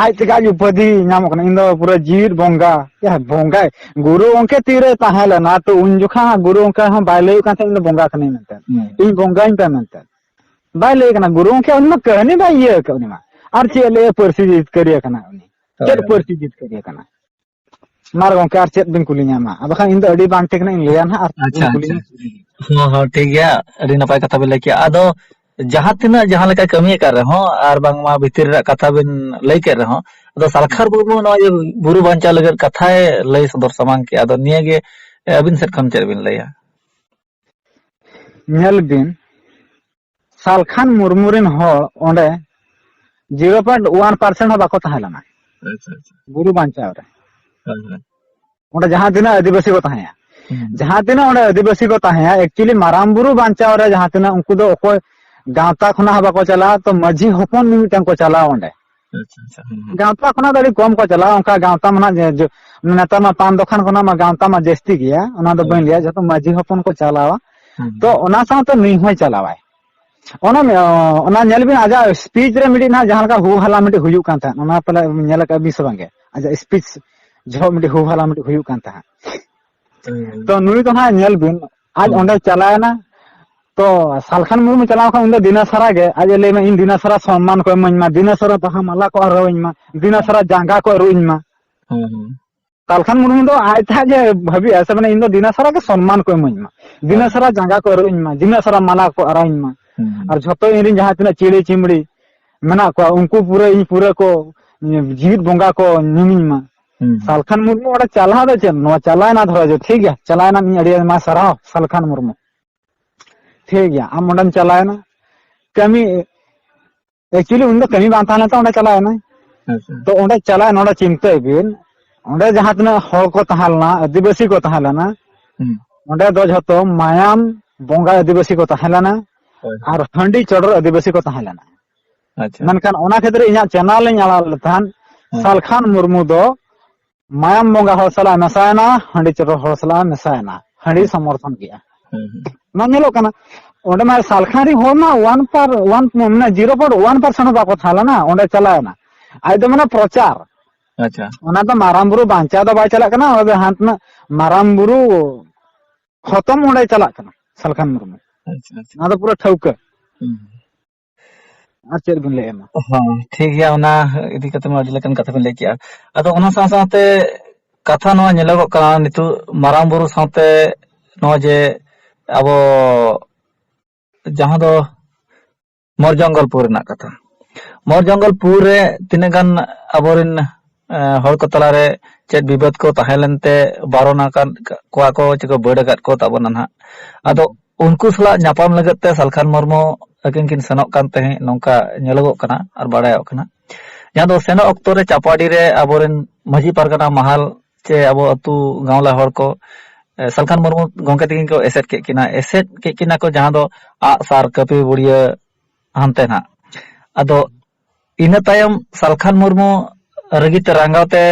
ᱟᱡ ᱛᱮᱜᱮ ᱟᱡ ᱩᱯᱟᱹᱫᱷᱤ ᱧᱟᱢᱚᱜ ᱠᱟᱱᱟ, "ᱤᱧ ᱫᱚ ᱯᱩᱨᱟᱹ ᱡᱤᱣᱤᱫ ᱵᱚᱸᱜᱟ᱾" ᱭᱟ ᱵᱚᱸᱜᱟᱭ, ᱜᱩᱨᱩ ᱜᱚᱢᱠᱮ ᱛᱤᱨᱮ ᱛᱟᱦᱮᱸ ᱞᱮᱱᱟ? ᱛᱚ ᱩᱱ ᱡᱚᱠᱷᱟ ᱜᱩᱨᱩ ᱜᱚᱢᱠᱮ ᱦᱚᱸ ᱵᱟᱭ ᱞᱟᱹᱭ ᱠᱟᱱ ᱛᱟᱦᱮᱸᱫ, "ᱤᱧ ᱫᱚ ᱵᱚᱸᱜᱟ ᱠᱟᱹᱱᱟᱹᱧ" ᱢᱮᱱᱛᱮ, ᱦᱩᱸ᱾ "ᱤᱧ ᱵᱚᱸᱜᱟᱧ ᱯᱮ" ᱢᱮᱱᱛᱮ ᱵᱟᱭ ᱞᱟᱹᱭ ᱠᱟᱱᱟ ᱜᱩᱨᱩ ᱜᱚᱢᱠᱮ᱾ ᱩᱱᱤ ᱢᱟ ᱠᱟᱹᱦᱱᱤ ᱵᱟᱭ ᱤᱭᱟᱹ ᱟᱠᱟᱫ, ᱩᱱᱤ ᱢᱟ ᱟᱨ ᱪᱮᱫ ᱞᱟᱹᱭ, ᱯᱟᱹᱨᱥᱤ ᱡᱤᱛᱠᱟᱹᱨᱤᱭᱟᱹ ᱠᱟᱱᱟ ᱩᱱᱤ᱾ ᱪᱮᱫ ᱦᱳᱭ᱾ ᱯᱟᱹᱨᱥᱤ ᱡᱤᱛᱠᱟᱹᱨᱤᱭᱟᱹ ᱠᱟᱱᱟ? ᱢᱟ ᱜᱚᱢᱠᱮ, ᱟᱨ ᱪᱮᱫ ᱵᱤᱱ ᱠᱩᱞᱤᱧᱟ ᱢᱟ? ᱟᱫᱚ ᱠᱷᱟᱱ ᱤᱧ ᱫᱚ ᱟᱹᱰᱤ ᱵᱟᱝ ᱴᱷᱤᱠ ᱨᱮᱱᱟᱜ ᱤᱧ ᱞᱟᱹᱭᱟ ᱱᱟᱦᱟᱜ, ᱟᱨ ᱵᱤᱱ ᱟᱪᱪᱷᱟ, ᱟᱪᱪᱷᱟ᱾ ᱠᱩᱞᱤᱧᱟ᱾ ᱦᱚᱸ, ᱦᱚᱸ, ᱴᱷᱤᱠ ᱜᱮᱭᱟ᱾ ᱟᱹᱰᱤ ᱱᱟᱯᱟᱭ ᱠᱟᱛᱷᱟ ᱵᱤᱱ ᱞᱟᱹᱭ ᱠᱮᱜᱼᱟ᱾ ᱟᱫᱚ ᱡᱟᱦᱟᱸ ᱛᱤᱱᱟᱹᱜ ᱡᱟᱦᱟᱸ ᱞᱮᱠᱟ ᱠᱟᱹᱢᱤ ᱟᱠᱟᱫ ᱨᱮᱦᱚᱸ, ᱟᱨ ᱵᱟᱝᱢᱟ ᱵᱷᱤᱛᱤᱨ ᱨᱮᱱᱟᱜ ᱠᱟᱛᱷᱟ ᱵᱤᱱ ᱞᱟᱹᱭ ᱠᱮᱫ ᱨᱮᱦᱚᱸ, ᱟᱫᱚ ᱥᱟᱞᱠᱷᱟᱱ ᱢᱩᱨᱢᱩ ᱱᱚᱜᱼᱚᱭ ᱡᱮ ᱵᱩᱨᱩ ᱵᱟᱧᱪᱟᱣ ᱞᱟᱹᱜᱤᱫ ᱠᱟᱛᱷᱟᱭ ᱞᱟᱹᱭ ᱥᱚᱫᱚᱨ ᱥᱟᱢᱟᱝ ᱠᱮᱜᱼᱟ, ᱟᱫᱚ ᱱᱤᱭᱟᱹ ᱜᱮ, ᱮ, ᱟᱹᱵᱤᱱ ᱥᱮᱫ ᱠᱷᱚᱱ ᱪᱮᱫ ᱵᱤᱱ ᱞᱟᱹᱭᱟ? ᱧᱮᱞ ᱵᱤᱱ, ᱥᱟᱞᱠᱷᱟᱱ ᱢᱩᱨᱢᱩ ᱨᱮᱱ ᱦᱚᱲ ᱚᱸᱰᱮ zero point one percent ᱦᱚᱸ ᱵᱟᱠᱚ ᱛᱟᱦᱮᱸ ᱞᱮᱱᱟ ᱟᱪᱪᱷᱟ, ᱟᱪᱪᱷᱟ᱾ ᱵᱩᱨᱩ ᱵᱟᱧᱪᱟᱣ ᱨᱮ᱾ ᱦᱳᱭ, ᱦᱳᱭ᱾ ᱚᱸᱰᱮ ᱡᱟᱦᱟᱸ ᱛᱤᱱᱟᱹᱜ ᱟᱹᱫᱤᱵᱟᱹᱥᱤ ᱠᱚ ᱛᱟᱦᱮᱸᱭᱟ, ᱦᱩᱸ᱾ ᱡᱟᱦᱟᱸ ᱛᱤᱱᱟᱹᱜ ᱚᱸᱰᱮ ᱟᱹᱫᱤᱵᱟᱹᱥᱤ ᱠᱚ ᱛᱟᱦᱮᱸᱭᱟ, actually ᱢᱟᱨᱟᱝ ᱵᱩᱨᱩ ᱵᱟᱧᱪᱟᱣ ᱨᱮ ᱡᱟᱦᱟᱸ ᱛᱤᱱᱟᱹᱜ, ᱩᱱᱠᱩ ᱫᱚ ᱚᱠᱚᱭ ᱜᱟᱶᱛᱟ ᱠᱷᱚᱱᱟᱜ ᱦᱚᱸ ᱵᱟᱠᱚ ᱪᱟᱞᱟᱜᱼᱟ, ᱛᱚ ᱢᱟᱹᱡᱷᱤ ᱦᱚᱯᱚᱱ ᱢᱤᱫᱴᱟᱝ ᱠᱚ ᱪᱟᱞᱟᱣᱟ ᱚᱸᱰᱮ᱾ ᱟᱪᱪᱷᱟ, ᱟᱪᱪᱷᱟ᱾ ᱦᱩᱸ, ᱦᱩᱸ᱾ ᱜᱟᱶᱛᱟ ᱠᱷᱚᱱᱟᱜ ᱫᱚ ᱟᱹᱰᱤ ᱠᱚᱢ ᱠᱚ ᱪᱟᱞᱟᱜᱼᱟ, ᱚᱱᱠᱟ ᱜᱟᱶᱛᱟ ᱢᱟ ᱱᱟᱜ ᱡᱮ, ᱡᱮ, ᱱᱮᱛᱟᱨ ᱢᱟ ᱯᱟᱱ ᱫᱚᱠᱟᱱ ᱠᱷᱚᱱᱟᱜ ᱢᱟ ᱜᱟᱶᱛᱟ ᱢᱟ ᱡᱟᱹᱥᱛᱤ ᱜᱮᱭᱟ, ᱚᱱᱟ ᱫᱚ ᱦᱳᱭ᱾ ᱵᱟᱹᱧ ᱞᱟᱹᱭᱟ, ᱡᱚᱛᱚ ᱢᱟᱹᱡᱷᱤ ᱦᱚᱯᱚᱱ ᱠᱚ ᱪᱟᱞᱟᱣᱟ᱾ ᱦᱩᱸ᱾ ᱛᱚ ᱚᱱᱟ ᱥᱟᱶᱛᱮ ᱱᱩᱭ ᱦᱚᱸᱭ ᱪᱟᱞᱟᱣᱟᱭ᱾ ᱚᱱᱟ ᱢᱮ-, ᱚᱱᱟ ᱧᱮᱞ ᱵᱤᱱ, ᱟᱡᱟᱜ ᱥᱯᱤᱪ ᱨᱮ ᱢᱤᱫᱴᱤᱡ ᱱᱟᱦᱟᱜ ᱡᱟᱦᱟᱸ ᱞᱮᱠᱟ ᱦᱩ ᱦᱟᱞᱟ ᱢᱤᱫᱴᱤᱡ ᱦᱩᱭᱩᱜ ᱠᱟᱱ ᱛᱟᱦᱮᱸᱫ, ᱚᱱᱟ ᱯᱟᱞᱮ ᱧᱮᱞ ᱟᱠᱟᱫ ᱵᱤᱱ ᱥᱮ ᱵᱟᱝᱜᱮ? ᱟᱡᱟᱜ ᱥᱯᱤᱪ ᱡᱚᱦᱚᱜ ᱢᱤᱫᱴᱤᱡ ᱦᱩ ᱦᱟᱞᱟ ᱢᱤᱫᱴᱤᱡ ᱦᱩᱭᱩᱜ ᱠᱟᱱ ᱛᱟᱦᱮᱸᱫ᱾ ᱦᱩᱸ᱾ ᱛᱚ ᱱᱩᱭ ᱫᱚ ᱱᱟᱦᱟᱜ ᱧᱮᱞ ᱵᱤᱱ, ᱟᱡ ᱦᱩᱸ᱾ ᱚᱸᱰᱮ ᱪᱟᱞᱟᱣᱮᱱᱟ, ᱛᱚ ᱥᱟᱞᱠᱷᱟᱱ ᱢᱩᱨᱢᱩ ᱪᱟᱞᱟᱣ ᱠᱷᱟᱱ ᱩᱱᱤ ᱫᱚ ᱫᱤᱱᱟᱹᱥᱟᱨᱟ ᱜᱮ, ᱟᱡ ᱮ ᱞᱟᱹᱭ ᱢᱟ, "ᱤᱧ ᱫᱤᱱᱟᱹᱥᱟᱨᱟ ᱥᱚᱱᱢᱟᱱ ᱠᱚ ᱮᱢᱟᱹᱧ ᱢᱟ, ᱫᱤᱱᱟᱹᱥᱟᱨᱟ ᱵᱟᱦᱟ ᱢᱟᱞᱟ ᱠᱚ ᱟᱨᱟᱣᱟᱹᱧ ᱢᱟ, ᱫᱤᱱᱟᱹᱥᱟᱨᱟ ᱡᱟᱸᱜᱟ ᱠᱚ ᱟᱹᱨᱩᱵ ᱟᱹᱧ ᱢᱟ᱾" ᱦᱩᱸ, ᱦᱩᱸ᱾ ᱥᱟᱞᱠᱷᱟᱱ ᱢᱩᱨᱢᱩ ᱫᱚ ᱟᱡ ᱛᱮ ᱟᱡ ᱮ ᱵᱷᱟᱹᱵᱤᱭᱟ ᱥᱮ, ᱢᱟᱱᱮ, "ᱤᱧ ᱫᱚ ᱫᱤᱱᱟᱹᱥᱟᱨᱟ ᱜᱮ ᱥᱚᱱᱢᱟᱱ ᱠᱚ ᱮᱢᱟᱹᱧ ᱢᱟ, ᱦᱮᱸ᱾ ᱫᱤᱱᱟᱹᱥᱟᱨᱟ ᱡᱟᱸᱜᱟ ᱠᱚ ᱟᱹᱨᱩᱵ ᱟᱹᱧ ᱢᱟ, ᱫᱤᱱᱟᱹᱥᱟᱨᱟ ᱢᱟᱞᱟ ᱠᱚ ᱟᱨᱟᱣ ᱟᱹᱧ ᱢᱟ, ᱦᱩᱸ, ᱦᱩᱸ᱾ ᱟᱨ ᱡᱷᱚᱛᱚ ᱤᱧ ᱨᱮᱱ ᱡᱟᱦᱟᱸ ᱛᱤᱱᱟᱹᱜ ᱪᱮᱬᱮ ᱪᱤᱢᱲᱤ ᱢᱮᱱᱟᱜ ᱠᱚᱣᱟ, ᱩᱱᱠᱩ ᱯᱩᱨᱟᱹ ᱤᱧ ᱯᱩᱨᱟᱹ ᱠᱚ ᱡᱤᱣᱤᱫ ᱵᱚᱸᱜᱟ ᱠᱚ ᱧᱩᱢᱤᱧ ᱢᱟ᱾" ᱦᱩᱸ, ᱦᱩᱸ᱾ ᱥᱟᱞᱠᱷᱟᱱ ᱢᱩᱨᱢᱩ ᱚᱸᱰᱮ ᱪᱟᱞᱟᱣ ᱫᱚ ᱪᱮᱫ, ᱱᱚᱣᱟ ᱪᱟᱞᱟᱣᱮᱱᱟ, ᱫᱷᱚᱨᱚ ᱡᱮ, ᱴᱷᱤᱠ ᱜᱮᱭᱟ, ᱪᱟᱞᱟᱣᱮᱱᱟ, ᱤᱧ ᱟᱹᱰᱤ ᱟᱭᱢᱟ ᱥᱟᱨᱦᱟᱣ ᱥᱟᱞᱠᱷᱟᱱ ᱢᱩᱨᱢᱩ᱾ ᱴᱷᱤᱠ ᱜᱮᱭᱟ, ᱟᱢ ᱚᱸᱰᱮᱢ ᱪᱟᱞᱟᱣᱮᱱᱟ, ᱠᱟᱹᱢᱤ, actually ᱩᱱᱤ ᱫᱚ ᱠᱟᱹᱢᱤ ᱵᱟᱝ ᱛᱟᱦᱮᱸ ᱞᱮᱱ ᱛᱟᱭ, ᱚᱸᱰᱮ ᱪᱟᱞᱟᱣᱮᱱᱟᱭ᱾ ᱟᱪᱪᱷᱟ᱾ ᱛᱚ ᱚᱸᱰᱮ ᱪᱟᱞᱟᱣ, ᱱᱚᱰᱮ ᱪᱤᱱᱛᱟᱹᱭ ᱵᱤᱱ, ᱚᱸᱰᱮ ᱡᱟᱦᱟᱸ ᱛᱤᱱᱟᱹᱜ ᱦᱚᱲ ᱠᱚ ᱛᱟᱦᱮᱸ ᱞᱮᱱᱟ, ᱟᱹᱫᱤᱵᱟᱹᱥᱤ ᱠᱚ ᱛᱟᱦᱮᱸ ᱞᱮᱱᱟ, ᱦᱩᱸ᱾ ᱚᱸᱰᱮ ᱫᱚ ᱡᱷᱚᱛᱚ ᱢᱟᱭᱟᱢ ᱵᱚᱸᱜᱟ ᱟᱹᱫᱤᱵᱟᱹᱥᱤ ᱠᱚ ᱛᱟᱦᱮᱸ ᱞᱮᱱᱟ, ᱦᱳᱭ, ᱦᱳᱭ᱾ ᱟᱨ ᱦᱟᱺᱰᱤ ᱪᱚᱰᱚᱨ ᱟᱹᱫᱤᱵᱟᱹᱥᱤ ᱠᱚ ᱛᱟᱦᱮᱸ ᱞᱮᱱᱟ᱾ ᱟᱪᱪᱷᱟ᱾ ᱢᱮᱱᱠᱷᱟᱱ ᱚᱱᱟ ᱠᱷᱟᱹᱛᱤᱨ ᱤᱧᱟᱹᱜ channel ᱤᱧ ᱟᱲᱟᱜ ᱞᱮᱫ ᱛᱟᱦᱮᱸᱫ, ᱦᱮᱸ᱾ ᱥᱟᱞᱠᱷᱟᱱ ᱢᱩᱨᱢᱩ ᱫᱚ ᱢᱟᱭᱟᱢ ᱵᱚᱸᱜᱟ ᱦᱚᱲ ᱥᱟᱞᱟᱜ ᱮ ᱢᱮᱥᱟᱭᱮᱱᱟ, ᱦᱟᱺᱰᱤ ᱪᱚᱰᱚᱨ ᱦᱚᱲ ᱥᱟᱞᱟᱜ ᱮ ᱢᱮᱥᱟᱭᱮᱱᱟ, ᱦᱟᱺᱰᱤ ᱦᱮᱸ᱾ ᱥᱚᱢᱚᱨᱛᱷᱚᱱ ᱠᱮᱜᱼᱟ᱾ ᱦᱮᱸ, ᱦᱮᱸ᱾ ᱚᱱᱟ ᱧᱮᱞᱚᱜ ᱠᱟᱱᱟ, ᱚᱸᱰᱮ ᱢᱟ ᱥᱟᱞᱠᱷᱟᱱ ᱨᱮᱱ ᱦᱚᱲ ᱢᱟ one per, one, ᱢᱟᱱᱮ zero point one percent ᱦᱚᱸ ᱵᱟᱠᱚ ᱛᱟᱦᱮᱸ ᱞᱮᱱᱟ, ᱚᱸᱰᱮ ᱪᱟᱞᱟᱣᱮᱱᱟ᱾ ᱟᱡ ᱫᱚ ᱢᱟᱱᱮ ᱯᱨᱚᱪᱟᱨ᱾ ᱟᱪᱪᱷᱟ᱾ ᱚᱱᱟ ᱫᱚ ᱢᱟᱨᱟᱝ ᱵᱩᱨᱩ ᱵᱟᱧᱪᱟᱣ ᱫᱚ ᱵᱟᱭ ᱪᱟᱞᱟᱜ ᱠᱟᱱᱟ, ᱚᱱᱟ ᱫᱚ ᱦᱟᱱᱛᱮ ᱢᱟᱨᱟᱝ ᱵᱩᱨᱩ ᱠᱷᱚᱛᱚᱢ ᱚᱸᱰᱮ ᱪᱟᱞᱟᱜ ᱠᱟᱱᱟ ᱥᱟᱞᱠᱷᱟᱱ ᱢᱩᱨᱢᱩ᱾ ᱟᱪᱪᱷᱟ, ᱟᱪᱪᱷᱟ᱾ ᱚᱱᱟ ᱫᱚ ᱯᱩᱨᱟᱹ ᱴᱷᱟᱹᱣᱠᱟᱹ᱾ ᱦᱩᱸ᱾ ᱟᱨ ᱪᱮᱫ ᱵᱤᱱ ᱞᱟᱹᱭᱟ ᱢᱟ? ᱦᱚᱸ, ᱴᱷᱤᱠ ᱜᱮᱭᱟ, ᱚᱱᱟ ᱤᱫᱤ ᱠᱟᱛᱮ ᱢᱟ ᱟᱹᱰᱤ ᱞᱮᱠᱟᱱ ᱠᱟᱛᱷᱟ ᱵᱤᱱ ᱞᱟᱹᱭ ᱠᱮᱜᱼᱟ᱾ ᱟᱫᱚ ᱚᱱᱟ ᱥᱟᱶ ᱥᱟᱶᱛᱮ ᱠᱟᱛᱷᱟ ᱱᱚᱣᱟ ᱧᱮᱞᱚᱜᱚᱜ ᱠᱟᱱᱟ, ᱱᱤᱛᱚᱜ ᱢᱟᱨᱟᱝ ᱵᱩᱨᱩ ᱥᱟᱶᱛᱮ ᱱᱚᱜᱼᱚᱭ ᱡᱮ ᱟᱵᱚ ᱡᱟᱦᱟᱸ ᱫᱚ ᱢᱚᱨ ᱡᱚᱝᱜᱚᱞ ᱯᱩᱨ ᱨᱮᱱᱟᱜ ᱠᱟᱛᱷᱟ, ᱢᱚᱨ ᱡᱚᱝᱜᱚᱞ ᱯᱩᱨ ᱨᱮ ᱛᱤᱱᱟᱹᱜ ᱜᱟᱱ ᱟᱵᱚᱨᱮᱱ, ᱮ, ᱦᱚᱲ ᱠᱚ ᱛᱟᱞᱟᱨᱮ ᱪᱮᱫ ᱵᱤᱵᱟᱹᱫ ᱠᱚ ᱛᱟᱦᱮᱸ ᱞᱮᱱᱛᱮ ᱵᱟᱨᱚᱱ ᱟᱠᱟᱫ ᱠᱚᱣᱟ ᱠᱚ, ᱪᱮ ᱠᱚ ᱵᱟᱹᱰ ᱟᱠᱟᱫ ᱠᱚ ᱛᱟᱵᱚᱱᱟ ᱱᱟᱦᱟᱜ᱾ ᱟᱫᱚ ᱦᱩᱸ᱾ ᱩᱱᱠᱩ ᱥᱟᱞᱟᱜ ᱧᱟᱯᱟᱢ ᱞᱟᱹᱜᱤᱫ ᱛᱮ ᱥᱟᱞᱠᱷᱟᱱ ᱢᱩᱨᱢᱩ ᱟᱹᱠᱤᱱ ᱠᱤᱱ ᱥᱮᱱᱚᱜ ᱠᱟᱱ ᱛᱟᱦᱮᱸᱫ, ᱱᱚᱝᱠᱟ ᱧᱮᱞᱚᱜᱚᱜ ᱠᱟᱱᱟ ᱟᱨ ᱵᱟᱲᱟᱭᱚᱜ ᱠᱟᱱᱟ᱾ ᱡᱟᱦᱟᱸ ᱫᱚ ᱥᱮᱱᱚᱜ ᱚᱠᱛᱚ ᱨᱮ ᱪᱟᱯᱟᱰᱤ ᱨᱮ ᱟᱵᱚᱨᱮᱱ ᱢᱟᱹᱡᱷᱤ ᱯᱟᱨᱜᱟᱱᱟ ᱢᱟᱦᱟᱞ ᱪᱮ ᱟᱵᱚ ᱟᱹᱛᱩ ᱜᱟᱶᱞᱟ ᱦᱚᱲ ᱠᱚ, ᱮ, ᱥᱟᱞᱠᱷᱟᱱ ᱢᱩᱨᱢᱩ ᱜᱚᱢᱠᱮ ᱛᱟᱹᱠᱤᱱ ᱠᱚ ᱮᱥᱮᱫ ᱠᱮᱫ ᱠᱤᱱᱟ, ᱮᱥᱮᱫ ᱠᱮᱫ ᱠᱤᱱᱟ ᱠᱚ, ᱡᱟᱦᱟᱸ ᱫᱚ ᱟᱜ ᱥᱟᱨ, ᱠᱟᱹᱯᱤ, ᱵᱩᱲᱤᱭᱟᱹ ᱦᱟᱱᱛᱮ ᱱᱟᱜ᱾ ᱟᱫᱚ ᱤᱱᱟᱹ ᱛᱟᱭᱚᱢ ᱥᱟᱞᱠᱷᱟᱱ ᱢᱩᱨᱢᱩ ᱨᱟᱹᱜᱤ ᱛᱮ ᱨᱟᱸᱜᱟᱣ ᱛᱮ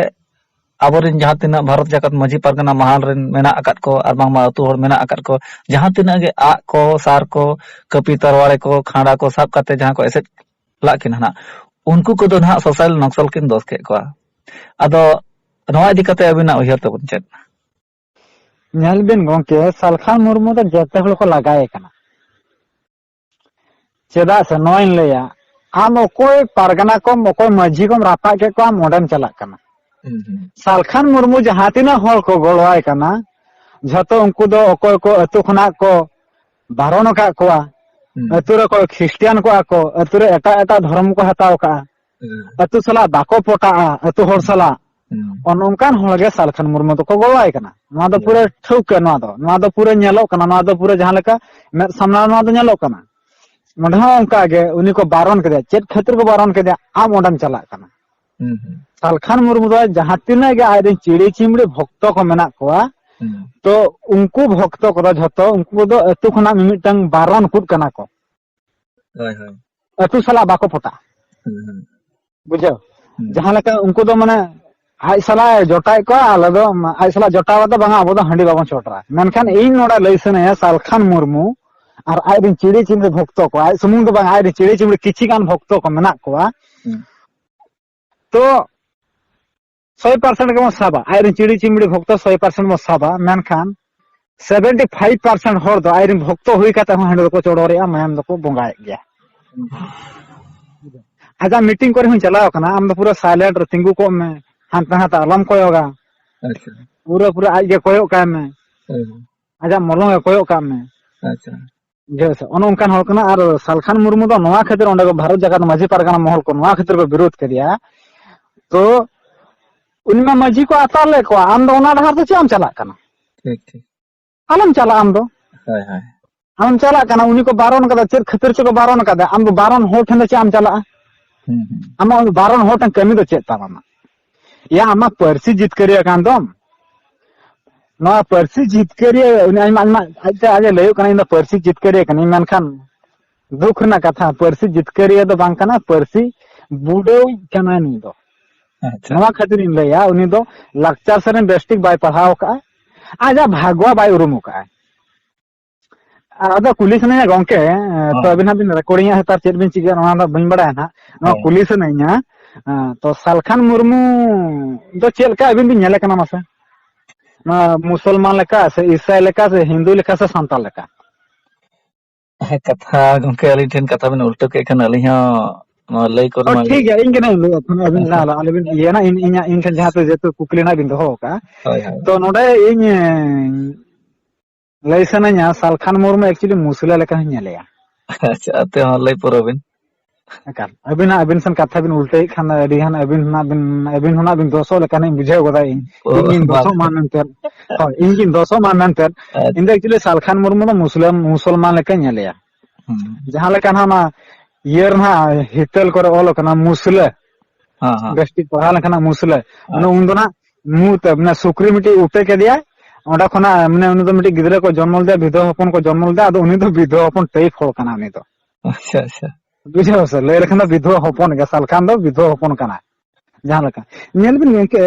ᱟᱵᱚᱨᱮᱱ ᱡᱟᱦᱟᱸ ᱛᱤᱱᱟᱹᱜ ᱵᱷᱟᱨᱚᱛ ᱡᱟᱠᱟᱛ ᱢᱟᱹᱡᱷᱤ ᱯᱟᱨᱜᱟᱱᱟ ᱢᱟᱦᱟᱞ ᱨᱮᱱ ᱢᱮᱱᱟᱜ ᱟᱠᱟᱫ ᱠᱚ ᱟᱨ ᱵᱟᱝᱢᱟ ᱟᱹᱛᱩ ᱦᱚᱲ ᱢᱮᱱᱟᱜ ᱟᱠᱟᱫ ᱠᱚ, ᱡᱟᱦᱟᱸ ᱛᱤᱱᱟᱹᱜ ᱜᱮ ᱟᱜ ᱠᱚ, ᱥᱟᱨ ᱠᱚ, ᱠᱟᱹᱯᱤ ᱛᱟᱨᱣᱟᱲᱮ ᱠᱚ, ᱠᱷᱟᱸᱰᱟ ᱠᱚ ᱥᱟᱵ ᱠᱟᱛᱮ ᱡᱟᱦᱟᱸ ᱠᱚ ᱮᱥᱮᱫ ᱞᱟᱜ ᱠᱤᱱ ᱦᱟᱸᱜ, ᱩᱱᱠᱩ ᱠᱚᱫᱚ ᱱᱟᱦᱟᱜ ᱥᱳᱥᱟᱭᱤᱞ ᱱᱚᱠᱥᱚᱞ ᱠᱤᱱ ᱫᱚᱥ ᱠᱮᱫ ᱠᱚᱣᱟ᱾ ᱟᱫᱚ ᱱᱚᱣᱟ ᱤᱫᱤ ᱠᱟᱛᱮ ᱟᱹᱵᱤᱱᱟᱜ ᱩᱭᱦᱟᱹᱨ ᱛᱟᱵᱚᱱ ᱪᱮᱫ? ᱧᱮᱞ ᱵᱤᱱ ᱜᱚᱝᱠᱮ, ᱥᱟᱞᱠᱷᱟᱱ ᱢᱩᱨᱢᱩ ᱫᱚ ᱡᱚᱛᱚ ᱦᱚᱲ ᱠᱚ ᱞᱟᱜᱟᱭᱮ ᱠᱟᱱᱟ᱾ ᱪᱮᱫᱟᱜ ᱥᱮ ᱱᱚᱣᱟᱧ ᱞᱟᱹᱭᱟ, ᱟᱢ ᱚᱠᱚᱭ ᱯᱟᱨᱜᱟᱱᱟ ᱠᱚᱢ, ᱚᱠᱚᱭ ᱢᱟᱹᱡᱷᱤ ᱠᱚᱢ ᱨᱟᱯᱟᱜ ᱠᱮᱫ ᱠᱚᱣᱟ, ᱟᱢ ᱚᱸᱰᱮᱢ ᱪᱟᱞᱟᱜ ᱠᱟᱱᱟ᱾ ᱦᱩᱸ, ᱦᱩᱸ᱾ ᱥᱟᱞᱠᱷᱟᱱ ᱢᱩᱨᱢᱩ ᱡᱟᱦᱟᱸ ᱛᱤᱱᱟᱹᱜ ᱦᱚᱲ ᱠᱚ ᱜᱚᱲᱚᱣᱟᱭ ᱠᱟᱱᱟ, ᱡᱷᱚᱛᱚ ᱩᱱᱠᱩ ᱫᱚ ᱚᱠᱚᱭ ᱠᱚ ᱟᱹᱛᱩ ᱠᱷᱚᱱᱟᱜ ᱠᱚ ᱵᱟᱨᱚᱱ ᱟᱠᱟᱫ ᱠᱚᱣᱟ, ᱦᱩᱸ᱾ ᱟᱹᱛᱩ ᱨᱮᱠᱚ ᱠᱷᱨᱤᱥᱴᱤᱭᱟᱱ ᱠᱚᱜᱼᱟ ᱠᱚ, ᱟᱹᱛᱩ ᱨᱮ ᱮᱴᱟᱜ ᱮᱴᱟᱜ ᱫᱷᱚᱨᱚᱢ ᱠᱚ ᱦᱟᱛᱟᱣ ᱠᱟᱜᱼᱟ, ᱦᱩᱸ᱾ ᱟᱹᱛᱩ ᱥᱟᱞᱟᱜ ᱵᱟᱠᱚ ᱯᱚᱴᱟᱜᱼᱟ, ᱟᱹᱛᱩ ᱦᱚᱲ ᱦᱩᱸ᱾ ᱥᱟᱞᱟᱜ, ᱦᱩᱸ᱾ ᱚᱱ ᱚᱱᱠᱟᱱ ᱦᱚᱲ ᱜᱮ ᱥᱟᱞᱠᱷᱟᱱ ᱢᱩᱨᱢᱩ ᱫᱚᱠᱚ ᱜᱚᱲᱚᱣᱟᱭ ᱠᱟᱱᱟ᱾ ᱱᱚᱣᱟ ᱫᱚ ᱦᱩᱸ᱾ ᱯᱩᱨᱟᱹ ᱴᱷᱟᱹᱣᱠᱟᱹ, ᱱᱚᱣᱟ ᱫᱚ, ᱱᱚᱣᱟ ᱫᱚ ᱯᱩᱨᱟᱹ ᱧᱮᱞᱚᱜ ᱠᱟᱱᱟ, ᱱᱚᱣᱟ ᱫᱚ ᱯᱩᱨᱟᱹ ᱡᱟᱦᱟᱸ ᱞᱮᱠᱟ ᱢᱮᱫ ᱥᱟᱢᱱᱟ ᱱᱚᱣᱟ ᱫᱚ ᱧᱮᱞᱚᱜ ᱠᱟᱱᱟ᱾ ᱚᱸᱰᱮ ᱦᱚᱸ ᱚᱱᱠᱟ ᱜᱮ ᱩᱱᱤ ᱠᱚ ᱵᱟᱨᱚᱱ ᱠᱮᱫᱮᱭᱟ᱾ ᱪᱮᱫ ᱠᱷᱟᱹᱛᱤᱨ ᱠᱚ ᱵᱟᱨᱚᱱ ᱠᱮᱫᱮᱭᱟ? ᱟᱢ ᱚᱸᱰᱮᱢ ᱪᱟᱞᱟᱜ ᱠᱟᱱᱟ᱾ ᱦᱩᱸ, ᱦᱩᱸ᱾ ᱥᱟᱞᱠᱷᱟᱱ ᱢᱩᱨᱢᱩ ᱫᱚ ᱡᱟᱦᱟᱸ ᱛᱤᱱᱟᱹᱜ ᱜᱮ ᱟᱡᱨᱮᱱ ᱪᱤᱲᱤ ᱪᱤᱢᱲᱤ ᱵᱷᱚᱠᱛᱚ ᱠᱚ ᱢᱮᱱᱟᱜ ᱠᱚᱣᱟ, ᱦᱩᱸ᱾ ᱛᱚ ᱩᱱᱠᱩ ᱵᱷᱚᱠᱛᱚ ᱠᱚᱫᱚ ᱡᱷᱚᱛᱚ ᱩᱱᱠᱩ ᱫᱚ ᱟᱹᱛᱩ ᱠᱷᱚᱱᱟᱜ ᱢᱤᱢᱤᱫᱴᱟᱝ ᱵᱟᱨᱚᱱ ᱠᱩᱫ ᱠᱟᱱᱟ ᱠᱚ᱾ ᱦᱳᱭ, ᱦᱳᱭ᱾ ᱟᱹᱛᱩ ᱥᱟᱞᱟᱜ ᱵᱟᱠᱚ ᱯᱚᱴᱟᱜᱼᱟ᱾ ᱦᱩᱸ, ᱦᱩᱸ᱾ ᱵᱩᱡᱷᱟᱹᱣ? ᱦᱩᱸ᱾ ᱡᱟᱦᱟᱸ ᱞᱮᱠᱟ ᱩᱱᱠᱩ ᱫᱚ ᱢᱟᱱᱮ ᱟᱡ ᱥᱟᱞᱟᱜ ᱮ ᱡᱚᱴᱟᱭᱮᱫ ᱠᱚᱣᱟ, ᱟᱞᱮ ᱫᱚ ᱟᱡ ᱥᱟᱞᱟᱜ ᱡᱚᱴᱟᱣ ᱠᱟᱛᱮ ᱵᱟᱝᱟ, ᱟᱵᱚ ᱫᱚ ᱦᱟᱺᱰᱤ ᱵᱟᱵᱚᱱ ᱪᱚᱰᱚᱨᱟ᱾ ᱢᱮᱱᱠᱷᱟᱱ ᱦᱩᱸ᱾ ᱤᱧ ᱱᱚᱰᱮ ᱞᱟᱹᱭ ᱥᱟᱱᱟᱧᱟ, ᱥᱟᱞᱠᱷᱟᱱ ᱢᱩᱨᱢᱩ ᱟᱨ ᱟᱡᱨᱮᱱ ᱪᱤᱲᱤ ᱪᱤᱢᱲᱤ ᱵᱷᱚᱠᱛᱚ ᱠᱚ, ᱟᱡ ᱥᱩᱢᱩᱝ ᱫᱚ ᱵᱟᱝ, ᱟᱡᱨᱮᱱ ᱪᱤᱲᱤ ᱪᱤᱢᱲᱤ ᱠᱤᱪᱷᱤ ᱜᱟᱱ ᱵᱷᱚᱠᱛᱚ ᱠᱚ ᱢᱮᱱᱟᱜ ᱠᱚᱣᱟ᱾ ᱦᱩᱸ᱾ ᱛᱚ ᱥᱚᱭ ᱯᱟᱨᱥᱮᱱᱴ ᱜᱮᱵᱚᱱ ᱥᱟᱵᱟ, ᱟᱡᱨᱮᱱ ᱪᱤᱲᱤ ᱪᱤᱢᱲᱤ ᱵᱷᱚᱠᱛᱚ ᱥᱚᱭ ᱯᱟᱨᱥᱮᱱᱴ ᱵᱚᱱ ᱥᱟᱵᱟ, ᱢᱮᱱᱠᱷᱟᱱ ᱥᱮᱵᱷᱮᱱᱴᱤ ᱯᱷᱟᱭᱤᱵᱷ ᱯᱟᱨᱥᱮᱱᱴ ᱦᱚᱲ ᱫᱚ ᱟᱡᱨᱮᱱ ᱵᱷᱚᱠᱛᱚ ᱦᱩᱭ ᱠᱟᱛᱮ ᱦᱚᱸ ᱦᱟᱺᱰᱤ ᱫᱚᱠᱚ ᱪᱚᱰᱚᱨᱮᱜᱼᱟ, ᱢᱟᱭᱟᱢ ᱫᱚᱠᱚ ᱵᱚᱸᱜᱟᱭᱮᱫ ᱜᱮᱭᱟ᱾ ᱟᱡᱟᱜ ᱢᱤᱴᱤᱝ ᱠᱚᱨᱮ ᱦᱚᱸᱧ ᱪᱟᱞᱟᱣ ᱠᱟᱱᱟ, ᱟᱢ ᱫᱚ ᱯᱩᱨᱟᱹ ᱥᱟᱭᱞᱮᱱᱴ ᱨᱮ ᱛᱤᱸᱜᱩ ᱠᱚᱜ ᱢᱮ, ᱦᱟᱱᱛᱮ ᱱᱟᱛᱮ ᱟᱞᱚᱢ ᱠᱚᱭᱚᱜᱟ, ᱟᱪᱪᱷᱟ᱾ ᱯᱩᱨᱟᱹ ᱯᱩᱨᱟᱹ ᱟᱡ ᱜᱮ ᱠᱚᱭᱚᱜ ᱠᱟᱭ ᱢᱮ, ᱦᱩᱸ᱾ ᱟᱡᱟᱜ ᱢᱚᱞᱚᱝ ᱮ ᱠᱚᱭᱚᱜ ᱠᱟᱜ ᱢᱮ᱾ ᱟᱪᱪᱷᱟ᱾ ᱵᱩᱡᱷᱟᱹᱣ ᱥᱮ? ᱚᱱᱮ ᱚᱱᱠᱟᱱ ᱦᱚᱲ ᱠᱟᱱᱟ᱾ ᱟᱨ ᱥᱟᱞᱠᱷᱟᱱ ᱢᱩᱨᱢᱩ ᱫᱚ ᱱᱚᱣᱟ ᱠᱷᱟᱹᱛᱤᱨ ᱚᱸᱰᱮ ᱠᱚ ᱵᱷᱟᱨᱚᱛ ᱡᱟᱠᱟᱛ ᱢᱟᱹᱡᱷᱤ ᱯᱟᱨᱜᱟᱱᱟ ᱢᱚᱦᱚᱞ ᱠᱚ ᱱᱚᱣᱟ ᱠᱷᱟᱹᱛᱤᱨ ᱠᱚ ᱵᱤᱨᱳᱫ ᱠᱮᱫᱮᱭᱟ, ᱛᱚ ᱩᱱᱤ ᱢᱟ ᱢᱟᱹᱡᱷᱤ ᱠᱚ ᱟᱛᱟᱨ ᱞᱮᱫ ᱠᱚᱣᱟ, ᱟᱢ ᱫᱚ ᱚᱱᱟ ᱰᱟᱦᱟᱨ ᱛᱮ ᱪᱮᱫ ᱮᱢ ᱪᱟᱞᱟᱜ ᱠᱟᱱᱟ? ᱴᱷᱤᱠ, ᱴᱷᱤᱠ᱾ ᱟᱞᱚᱢ ᱪᱟᱞᱟᱜᱼᱟ ᱟᱢ ᱫᱚ᱾ ᱦᱳᱭ, ᱦᱳᱭ᱾ ᱟᱢᱮᱢ ᱪᱟᱞᱟᱜ ᱠᱟᱱᱟ, ᱩᱱᱤ ᱠᱚ ᱵᱟᱨᱚᱱ ᱠᱟᱫᱟ, ᱪᱮᱫ ᱠᱷᱟᱹᱛᱤᱨ ᱪᱚᱠᱚ ᱵᱟᱨᱚᱱ ᱠᱟᱫᱟ? ᱟᱢ ᱫᱚ ᱵᱟᱨᱚᱱ ᱦᱚᱲ ᱴᱷᱮᱱ ᱫᱚ ᱪᱮᱫ ᱮᱢ ᱪᱟᱞᱟᱜᱼᱟ? ᱦᱩᱸ, ᱦᱩᱸ᱾ ᱟᱢᱟᱜ ᱩᱱᱤ ᱵᱟᱨᱚᱱ ᱦᱚᱲ ᱴᱷᱮᱱ ᱠᱟᱹᱢᱤ ᱫᱚ ᱪᱮᱫ ᱛᱟᱢ ᱟᱢᱟᱜ? ᱭᱟ, ᱟᱢᱟᱜ ᱯᱟᱹᱨᱥᱤ ᱡᱤᱛᱠᱟᱹᱨᱤᱭᱟᱹ ᱠᱟᱱ ᱫᱚᱢ᱾ ᱱᱚᱣᱟ ᱯᱟᱹᱨᱥᱤ ᱡᱤᱛᱠᱟᱹᱨᱤᱭᱟᱹ ᱩᱱᱤ ᱟᱡᱢᱟ, ᱟᱡᱢᱟ ᱟᱡᱛᱮ ᱟᱡ ᱮ ᱞᱟᱹᱭᱚᱜ ᱠᱟᱱᱟ, "ᱤᱧ ᱫᱚ ᱯᱟᱹᱨᱥᱤ ᱡᱤᱛᱠᱟᱹᱨᱤᱭᱟᱹ ᱠᱟᱹᱱᱟᱹᱧ", ᱢᱮᱱᱠᱷᱟᱱ ᱫᱩᱠ ᱨᱮᱱᱟᱜ ᱠᱟᱛᱷᱟ, ᱯᱟᱹᱨᱥᱤ ᱡᱤᱛᱠᱟᱹᱨᱤᱭᱟᱹ ᱫᱚ ᱵᱟᱝ ᱠᱟᱱᱟ, ᱯᱟᱹᱨᱥᱤ ᱵᱩᱰᱟᱹᱭᱤᱡ ᱠᱟᱱᱟᱭ ᱱᱩᱭ ᱫᱚ᱾ ᱟᱪᱪᱷᱟ᱾ ᱱᱚᱣᱟ ᱠᱷᱟᱹᱛᱤᱨ ᱤᱧ ᱞᱟᱹᱭᱟ, ᱩᱱᱤ ᱫᱚ ᱞᱟᱠᱪᱟᱨ ᱥᱮᱫ ᱨᱮ ᱵᱮᱥ ᱴᱷᱤᱠ ᱵᱟᱭ ᱯᱟᱲᱦᱟᱣ ᱟᱠᱟᱫᱼᱟ, ᱟᱡᱟᱜ ᱵᱷᱟᱜᱽᱣᱟ ᱵᱟᱭ ᱩᱨᱩᱢ ᱟᱠᱟᱫᱼᱟ᱾ ᱟᱨ ᱟᱫᱚ ᱠᱩᱞᱤ ᱥᱟᱱᱟᱧᱟ ᱜᱚᱝᱠᱮ, ᱛᱚ ᱦᱮᱸ᱾ ᱟᱹᱵᱤᱱ ᱦᱟᱸᱜ ᱵᱤᱱ ᱨᱮᱠᱚᱨᱰᱤᱝᱟ, ᱦᱟᱛᱟᱨ ᱪᱮᱫ ᱵᱤᱱ ᱪᱤᱠᱟᱹᱭᱟ, ᱱᱚᱣᱟ ᱫᱚ ᱵᱟᱹᱧ ᱵᱟᱲᱟᱭᱟ ᱦᱟᱸᱜ᱾ ᱱᱚᱣᱟ ᱦᱮᱸ᱾ ᱠᱩᱞᱤ ᱥᱟᱱᱟᱧᱟ, ᱛᱚ ᱥᱟᱞᱠᱷᱟᱱ ᱢᱩᱨᱢᱩ ᱫᱚ ᱪᱮᱫ ᱞᱮᱠᱟ ᱟᱹᱵᱤᱱ ᱵᱤᱱ ᱧᱮᱞᱮ ᱠᱟᱱᱟ ᱢᱟᱥᱮ? ᱱᱚᱣᱟ ᱢᱩᱥᱚᱞᱢᱟᱱ ᱞᱮᱠᱟ ᱥᱮ ᱤᱥᱟᱭ ᱞᱮᱠᱟ ᱥᱮ ᱦᱤᱱᱫᱩ ᱞᱮᱠᱟ ᱥᱮ ᱥᱟᱱᱛᱟᱲ ᱞᱮᱠᱟ? ᱦᱮᱸ, ᱠᱟᱛᱷᱟ ᱜᱚᱝᱠᱮ ᱟᱹᱞᱤᱧ ᱴᱷᱮᱱ ᱠᱟᱛᱷᱟ ᱵᱤᱱ ᱩᱞᱴᱟᱹ ᱠᱮᱫ ᱠᱷᱟᱱ ᱟᱹᱞᱤᱧ ᱦᱚᱸ ᱱᱚᱣᱟ ᱞᱟᱹᱭ ᱠᱚᱨᱮ ᱚ, ᱢᱟ ᱴᱷᱤᱠ ᱜᱮᱭᱟ, ᱤᱧ ᱜᱮ ᱱᱟᱦᱟᱜ ᱤᱧ ᱞᱟᱹᱭᱟ, ᱛᱟᱦᱞᱮ ᱟᱹᱵᱤᱱ ᱟᱞᱚ, ᱟᱞᱚ, ᱟᱞᱚᱵᱤᱱ ᱤᱭᱟᱹᱭᱟ ᱱᱟᱦᱟᱜ, ᱤᱧ, ᱤᱧᱟᱹᱜ, ᱤᱧ ᱴᱷᱮᱱ ᱡᱟᱦᱟᱸ ᱛᱤᱥ ᱡᱮᱦᱮᱛᱩ ᱠᱩᱠᱞᱤ ᱱᱟᱦᱟᱜ ᱵᱤᱱ ᱫᱚᱦᱚ ᱟᱠᱟᱫᱼᱟ᱾ ᱦᱳᱭ, ᱦᱳᱭ᱾ ᱛᱚ ᱱᱚᱰᱮ ᱤᱧ, ᱮᱸ, ᱞᱟᱹᱭ ᱥᱟᱱᱟᱧᱟ, ᱥᱟᱞᱠᱷᱟᱱ ᱢᱩᱨᱢᱩ actually ᱢᱩᱥᱞᱟᱹ ᱞᱮᱠᱟ ᱦᱚᱸᱧ ᱧᱮᱞᱮᱭᱟ᱾ ᱟᱪᱪᱷᱟ, ᱟᱛᱮ ᱦᱚᱸ ᱞᱟᱹᱭ ᱯᱩᱨᱟᱹᱣ ᱵᱤᱱ᱾ ᱮᱠᱟᱞ᱾ ᱟᱹᱵᱤᱱ ᱦᱟᱸᱜ, ᱟᱹᱵᱤᱱ ᱥᱮᱱ ᱠᱟᱛᱷᱟ ᱵᱤᱱ ᱩᱞᱴᱟᱹᱭᱮᱫ ᱠᱷᱟᱱ ᱟᱹᱰᱤ ᱜᱟᱱ ᱟᱹᱵᱤᱱ ᱦᱚᱸ ᱱᱟᱜ ᱵᱤᱱ, ᱟᱹᱵᱤᱱ ᱦᱚᱸ ᱱᱟᱜ ᱵᱤᱱ ᱫᱚᱥᱚᱜ ᱞᱮᱠᱟ ᱱᱟᱜ ᱤᱧ ᱵᱩᱡᱷᱟᱹᱣ ᱜᱚᱫᱟ ᱤᱧ᱾ ᱚ, ᱤᱧ ᱜᱤᱧ ᱵᱟᱝ᱾ ᱫᱚᱥᱚᱜ ᱢᱟ ᱢᱮᱱᱛᱮ᱾ ᱦᱳᱭ, ᱤᱧ ᱜᱤᱧ ᱫᱚᱥᱚᱜ ᱢᱟ ᱢᱮᱱᱛᱮ᱾ ᱟᱪᱪᱷᱟ᱾ ᱤᱧ ᱫᱚ actually ᱥᱟᱞᱠᱷᱟᱱ ᱢᱩᱨᱢᱩ ᱫᱚ ᱢᱩᱥᱞᱟᱹ, ᱢᱩᱥᱚᱞᱢᱟᱱ ᱞᱮᱠᱟᱧ ᱧᱮᱞᱮᱭᱟ᱾ ᱦᱩᱸ᱾ ᱡᱟᱦᱟᱸ ᱞᱮᱠᱟ ᱱᱟᱜ ᱚᱱᱟ ᱤᱭᱟᱹ ᱨᱮ ᱱᱟᱜ ᱦᱤᱛᱟᱹᱞ ᱠᱚᱨᱮ ᱚᱞ ᱟᱠᱟᱱᱟ ᱢᱩᱥᱞᱟᱹ᱾ ᱦᱮᱸ, ᱦᱮᱸ᱾ ᱵᱮᱥ ᱴᱷᱤᱠ ᱯᱟᱲᱦᱟᱣ ᱞᱮᱱᱠᱷᱟᱱ ᱱᱟᱜ ᱢᱩᱥᱞᱟᱹ᱾ ᱚᱱᱮ ᱟᱪᱪᱷᱟ᱾ ᱩᱱ ᱫᱚ ᱱᱟᱜ ᱢᱩ ᱛᱮ, ᱢᱟᱱᱮ ᱥᱩᱠᱨᱤ ᱢᱤᱫᱴᱤᱡ ᱩᱴᱟᱹ ᱠᱮᱫᱮᱭᱟ᱾ ᱚᱸᱰᱮ ᱠᱷᱚᱱᱟᱜ, ᱢᱟᱱᱮ ᱩᱱᱤ ᱫᱚ ᱢᱤᱫᱴᱤᱡ ᱜᱤᱫᱽᱨᱟᱹ ᱠᱚ ᱡᱚᱱᱢᱚ ᱞᱮᱫᱮᱭᱟ, ᱵᱤᱫᱷᱚᱵᱟ ᱦᱚᱯᱚᱱ ᱠᱚ ᱡᱚᱱᱢᱚ ᱞᱮᱫᱮᱭᱟ᱾ ᱟᱫᱚ ᱩᱱᱤ ᱫᱚ ᱵᱤᱫᱷᱚᱵᱟ ᱦᱚᱯᱚᱱ type ᱦᱚᱲ ᱠᱟᱱᱟ ᱩᱱᱤ ᱫᱚ᱾ ᱟᱪᱪᱷᱟ, ᱟᱪᱪᱷᱟ᱾ ᱵᱩᱡᱷᱟᱹᱣ ᱥᱮ? ᱞᱟᱹᱭ ᱞᱮᱠᱷᱟᱱ ᱫᱚ ᱵᱤᱫᱷᱚᱵᱟ ᱦᱚᱯᱚᱱ ᱜᱮ, ᱥᱟᱞᱠᱷᱟᱱ ᱫᱚ ᱵᱤᱫᱷᱚᱵᱟ ᱦᱚᱯᱚᱱ ᱠᱟᱱᱟ᱾ ᱡᱟᱦᱟᱸ ᱞᱮᱠᱟ ᱧᱮᱞ ᱵᱤᱱ ᱜᱚᱝᱠᱮ,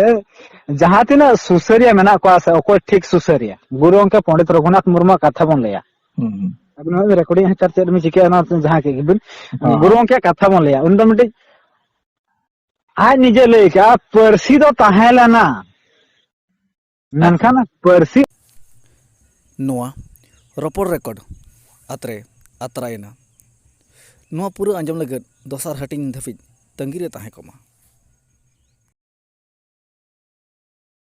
ᱡᱟᱦᱟᱸ ᱛᱤᱱᱟᱹᱜ ᱥᱩᱥᱟᱹᱨᱤᱭᱟᱹ ᱢᱮᱱᱟᱜ ᱠᱚᱣᱟ ᱥᱮ, ᱚᱠᱚᱭ ᱴᱷᱤᱠ ᱥᱩᱥᱟᱹᱨᱤᱭᱟᱹ? ᱜᱩᱨᱩ ᱜᱚᱝᱠᱮ ᱯᱚᱱᱰᱤᱛ ᱨᱚᱜᱷᱩᱱᱟᱛᱷ ᱢᱩᱨᱢᱩᱣᱟᱜ ᱠᱟᱛᱷᱟ ᱵᱚᱱ ᱞᱟᱹᱭᱟ᱾ ᱦᱩᱸ, ᱦᱩᱸ᱾ ᱟᱵᱤᱱ ᱱᱚᱣᱟ recording ᱦᱟᱛᱟᱨ ᱪᱮᱫ ᱵᱤᱱ ᱪᱤᱠᱟᱹᱭᱟ, ᱚᱱᱟ ᱡᱟᱦᱟᱸ ᱠᱮᱫ ᱜᱮᱵᱤᱱ᱾ ᱦᱚᱸ, ᱜᱩᱨᱩ ᱦᱚᱸ᱾ ᱜᱚᱝᱠᱮᱭᱟᱜ ᱠᱟᱛᱷᱟ ᱵᱚᱱ ᱞᱟᱹᱭᱟ, ᱩᱱᱤ ᱫᱚ ᱢᱤᱫᱴᱤᱡ ᱟᱡ ᱱᱤᱡᱮ ᱞᱟᱹᱭ ᱠᱟᱜᱼᱟ, ᱯᱟᱹᱨᱥᱤ ᱫᱚ ᱛᱟᱦᱮᱸ ᱞᱮᱱᱟ, ᱟᱪᱪᱷᱟ᱾ ᱢᱮᱱᱠᱷᱟᱱ ᱯᱟᱹᱨᱥᱤ ᱱᱚᱣᱟ ᱨᱚᱯᱚᱲ record ᱟᱛᱨᱮ ᱟᱛᱨᱟᱭᱮᱱᱟ᱾ ᱱᱚᱣᱟ ᱯᱩᱨᱟᱹ ᱟᱸᱡᱚᱢ ᱞᱟᱹᱜᱤᱫ ᱫᱚᱥᱟᱨ ᱦᱟᱹᱴᱤᱧ ᱫᱷᱟᱹᱵᱤᱡ ᱛᱟᱺᱜᱤ ᱨᱮ ᱛᱟᱦᱮᱸ ᱠᱚᱜ ᱢᱟ᱾